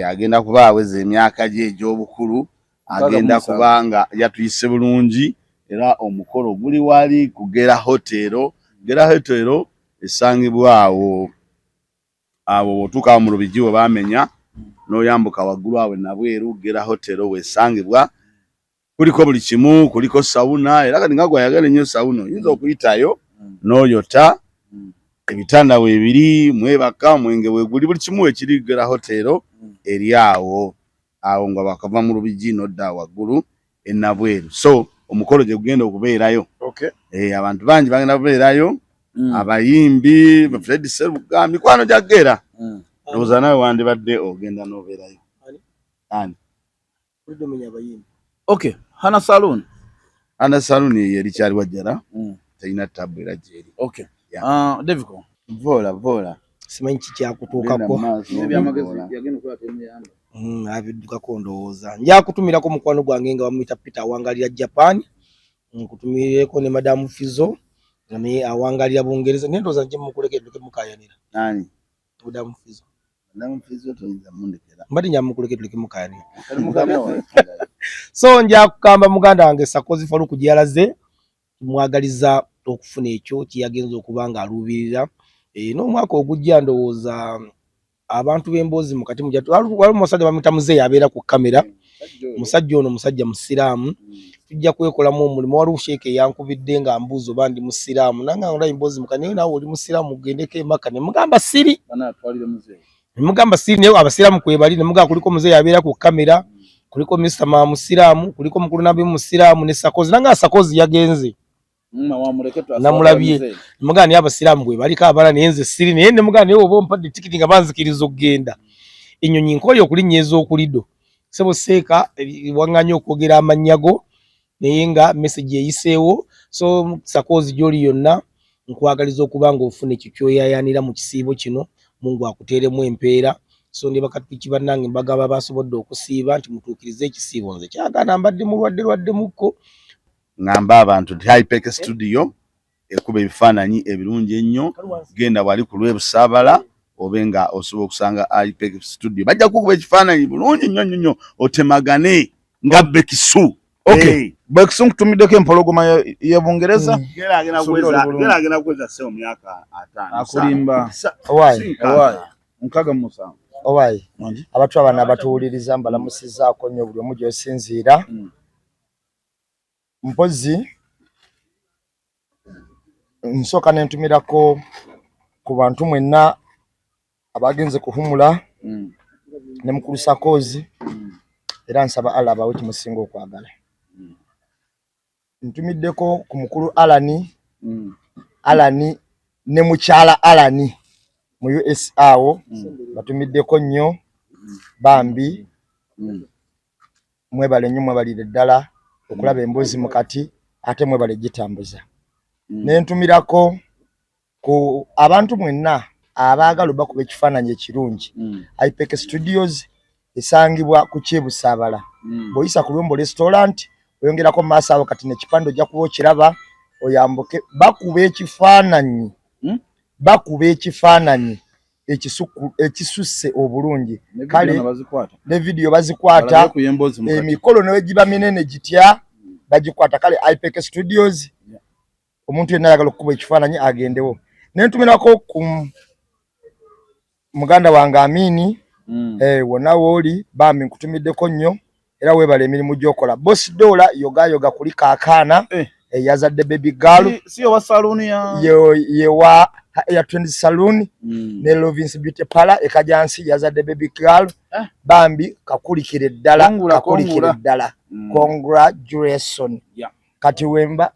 Agenda kuba aweza emyaka gye egy'obukulu. Agenda kubanga yatuyise bulungi era omukolo guli wali ku Gera Hotel. Gera Hotel esangibwa awo awo otuuka mu Lubigi we bamenya n'oyambuka waggulu awo Nabweru, Gera Hotel wesangibwa. Kuliko buli kimu, kuliko sauna, era kati nga gwayagala ennyo sauna oyinza okuyitayo n'oyota. Ebitanda weebiri, mwebaka, omwenge weeguli, buli kimu wekiri. Gera Hotel eri awo awo nga bakava mu Lubigi n'odda waggulu e Nabweru. So omukolo gye gugenda okubeerayo. Abantu bangi bagenda kubeerayo, abayimbi Fred Seruga, mikwano gya Gera. Ndowooza nawe wandibadde ogenda n'obeerayo. Ani? Okay, Hana Saloon. Hana Saloon eyo eri kyali wajjala, terina tabu, era gyeri. Okay. Yeah. Davico. Vola vola. Simanyi kikyakutuukako. Genda mu maaso, Ebyamagezi vola. yagenda okukola temuyamba. Abiddukako ndowooza. Nja kutumirako mukwano gwange nga bamuyita Peter, awangalira Japan. Nkutumireko ne Madamu Fizo nga naye awangalira Bungereza, naye ndowooza nje mukuleke nduke mukayanira. Nani? Madamu Fizo. Madamu Fizo toyinza mundekera. Mbadde nja mukuleke tuleke mukayanira. Kali muganda wange. So nja kugamba muganda wange Sakozi Faruku gyalaze, tumwagaliza okufuna ekyo kyeyagenza okuba nga aluubirira. N'omwaka ogujja ndowooza abantu b'emboozi mukati mujja waliwo omusajja bamuyita Muzeeyi abeera ku kamera. Musajja ono musajja musiraamu, tujja kwekolamu omulimu. Waliwo sheeke eyankubidde nga mbuuza oba ndi musiraamu, nange olaba emboozi mukati, naye naawe oli musiraamu ogendeko e Makka, ne mugamba siri, ne mugamba siri, naye abasiraamu kwebali. Ne mugamba kuliko Muzeeyi abeera ku kamera, kuliko Mr. Ma musiraamu, kuliko mukulu Nabi musiraamu ne Sakozi, nange Sakozi yagenze namulabye, nemugamba naye abasiraamu bwe baliko abala, naye nze siri. Naye nemugamba naye oba ompadde tikiti nga banzikiriza okugenda, ennyonyi nkoye okulinnya ez'okulido. Sebo seeka waŋŋanye okwogera amannya go, naye nga message eyiseewo. So Sakozi gy'oli yonna nkwagaliza okuba ng'ofuna ekyo ky'oyayaanira mu kisiibo kino, Mungu akuteeremu empeera. So ndi bakatuliki bannange, mbagamba basobodde okusiiba nti mutuukirize ekisiibo. Nze kyagaana, mbadde mulwadde lwaddemukko. Ngamba abantu nti Hypec Studio ekuba ebifaananyi ebirungi ennyo. Genda wali ku lw'Ebusaabala obe nga osobola okusanga Hypec Studio, bajja kukuba ekifaananyi bulungi nnyo nnyo nnyo, otemagane nga Bekisu. Okay. Hey. Bekisu, nkutumiddeko empologoma ye Bungereza. Gera agenda Suubira oli kuweza, bulungi. Gera agenda kuweza seo myaka 50. Akulimba. Owaayi. Si nkaaga. Owaayi. 67. Owaayi. Wangi. Abantu abano abatuwuliriza mbalamusizaako nnyo buli omu gy'osinziira. Mpozzi nsooka ne ntumirako ku bantu mwenna abagenze kuhumula ne mukulu Sakozi, era nsaba Allah abawe kimusinga okwagala. Ntumiddeko ku mukulu Alani, Alani ne mukyala Alani mu US awo, batumiddeko nnyo bambi. Mwebale nnyo, mwebalire ddala okulaba emboozi mukati, ate mwebale gitambuza. Ne ntumirako ku abantu mwenna abaagala obakuba ekifaananyi ekirungi. Ipec Studios esangibwa ku Kyebusaabala. Bw'oyisa ku Lwombo Restaurant oyongerako mu maaso awo kati nekipande ojja kuba okiraba, oyambuke, bakuba ekifaananyi. Bakuba ekifaananyi ekisusse obulungi. Ne Kale, video bazikwata. Ne video bazikwata. Balabe ku y'emboozi mukati. Emikolo ne giba minene gitya bagikwata. Kale Ipec Studios, omuntu yenna ayagala okukuba ekifaananyi agendewo. Ne ntumirako ku muganda wange Amini. Wonna wooli bambi nkutumiddeko nnyo, era weebale emirimu gy'okola. Boss Dola yogayoga kuliko akaana. Yazadde baby girl. Si owa saloon ya Yewa ya Trends Saloon ne Lovins Beauty Parlor e Kajansi, yazadde baby girl. Bambi kakulikire ddala. Kongula, kakulikire kongula. ddala. Congratulation. Kati wemba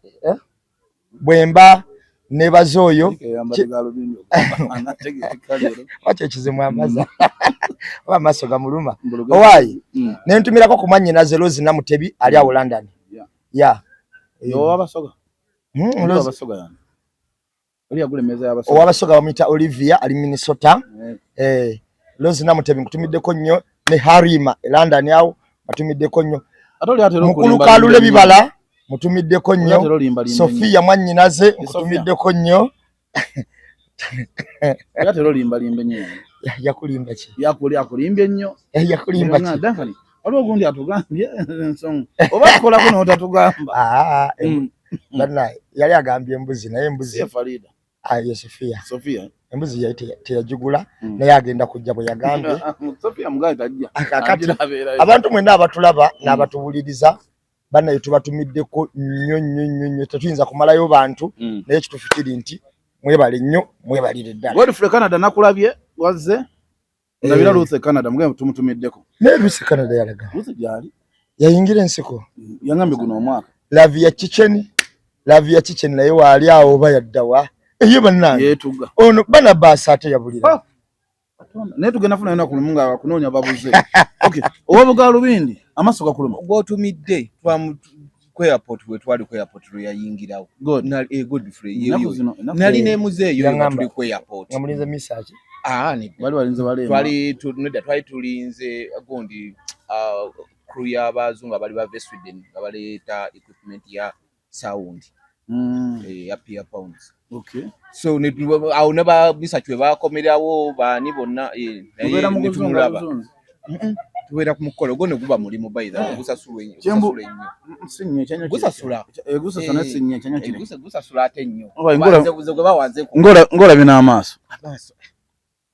bwemba nebaza oyo Eyambadde galubindi anategeeka leero. Waki ekizimu amaza oba amaaso gamuluma. Mbuluge. Owaayi. Nentumirako ku mwannyinaze Rose Namutebi ali awo London. Ya. Owabasoga. Oli Rose. Owabasoga yani. Oli yagula emmeeza y'abasoga. Owabasoga bamuyita Olivia, ali Minnesota. Rose Namutebi nkutumiddeko nnyo, ne Harima e London awo batumiddeko nnyo. Ate oli atera Mukulu okulimba Kalule limba nnyo. Bibala mutumiddeko Oli nnyo. atera olimba limba nnyo. Sofia mwannyinaze Sofia. nkutumiddeko nnyo. Oli atera olimba limba nnyo. Yakulimba ki? Yakuli akulimbye nnyo. Yakulimba ki? Duncan, Waliwo ogundi atugambye ensonga oba tukolako n'otatugamba. Ah, bannaye yali agambye embuzi naye embuzi Farida. Ah, ye Sofia. Sofia. Embuzi yali teyagigula naye agenda kujja bwe yagambye. Sofia mugaye tajja. Kakati abantu mwenna abatulaba n'abatuwuliriza bannaye tubatumiddeko nnyo nnyo nnyo nnyo, tetuyinza kumalayo bantu naye ekituufu kiri nti mwebale nnyo, mwebalire ddala. Godfrey Canada nakulabye wazze ndabira Ruth Canada mugambe tumutumiddeko. Naye Ruth Canada yalaga. Ruth gyali. Yayingira ensiko. Yangambye guno omwaka. Lavia Kitchen, Lavia Kitchen naye waali awo oba yaddawa. Eye bannange. Yeetuga. Ono Barnabas ate yabulira. Naye tugenda funa yona kulumu nga bakunoonya babuze. Okay, ow'obugalubindi amaaso gakuluma. Gw'otumidde ku airport we twali ku airport lwe yayingirawo. Godfrey nali ne muzeeyo nga tuli ku airport. Nga mulinze Misaki. Ah, nedda. Bali balinze baleema. Twali tulinze gundi crew y'abazungu abali bava e Sweden nga baleeta equipment ya sound. Ya Pia Pounds. Okay. So awo ne ba Misaki we bakomerawo baani bonna naye ne tumulaba. Tubeera ku mukolo gwo ne guba mulimu by the way, gusasulwa ennyo. Gusasula. Gusasula ne sinye ekyanyo kiri. Gusasula ate nnyo. Nze gwe bawanze ku. Ngolabye n'amaaso. Amaaso.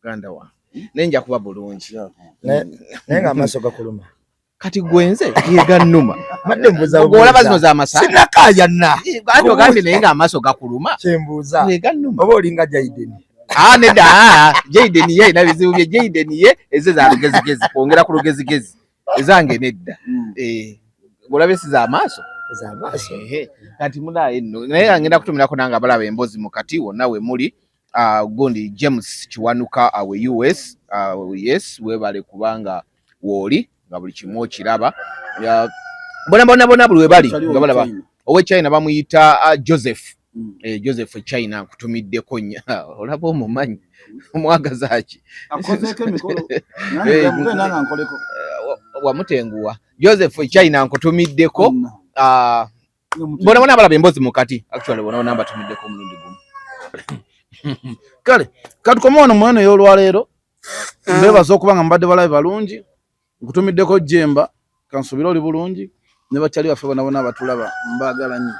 Ganda wa. Naye nja kuba bulungi. Naye ng'amaaso gakuluma. Kati gwenze ye gannuma. Mbadde mbuuza Olaba zino z'amasanda. Sinakaayana. Anti ogambye naye ng'amaaso gakuluma. Kyembuuza. Ye gannuma. Oba olinga Jayden. Ah, nedda. Jayden ye alina bizibu bye. Jayden ye eze za lugezigezi, kwongera ku lugezigezi. Ezange nedda. Olabye si z'amaaso? Z'amaaso. Kati munaaye nno. Naye ngenda kutumirako nange abalaba emboozi mu kati wonna we muli. Gundi James Kiwanuka awe US. Yes, weebale kubanga wooli nga buli kimu okiraba. Bona bona bona buli we bali nga balaba. Owe China bamuyita Joseph. Joseph China nkutumiddeko nnyo. Olaba omumanyi omwagaza ki? Akozeeko emikolo. Nange nkoleko. Wamutenguwa. Joseph China nkutumiddeko. Bona bona abalaba emboozi mu kati. Actually bona bona mbatumiddeko omulundi gumu. Kale katukome wano mu eno ey'olwaleero. Mbeebaza okuba nga mubadde balabe balungi. Nkutumiddeko Jemba, kansuubire oli bulungi. Ne bakyali baffe bona bona abatulaba mbaagala nnyo.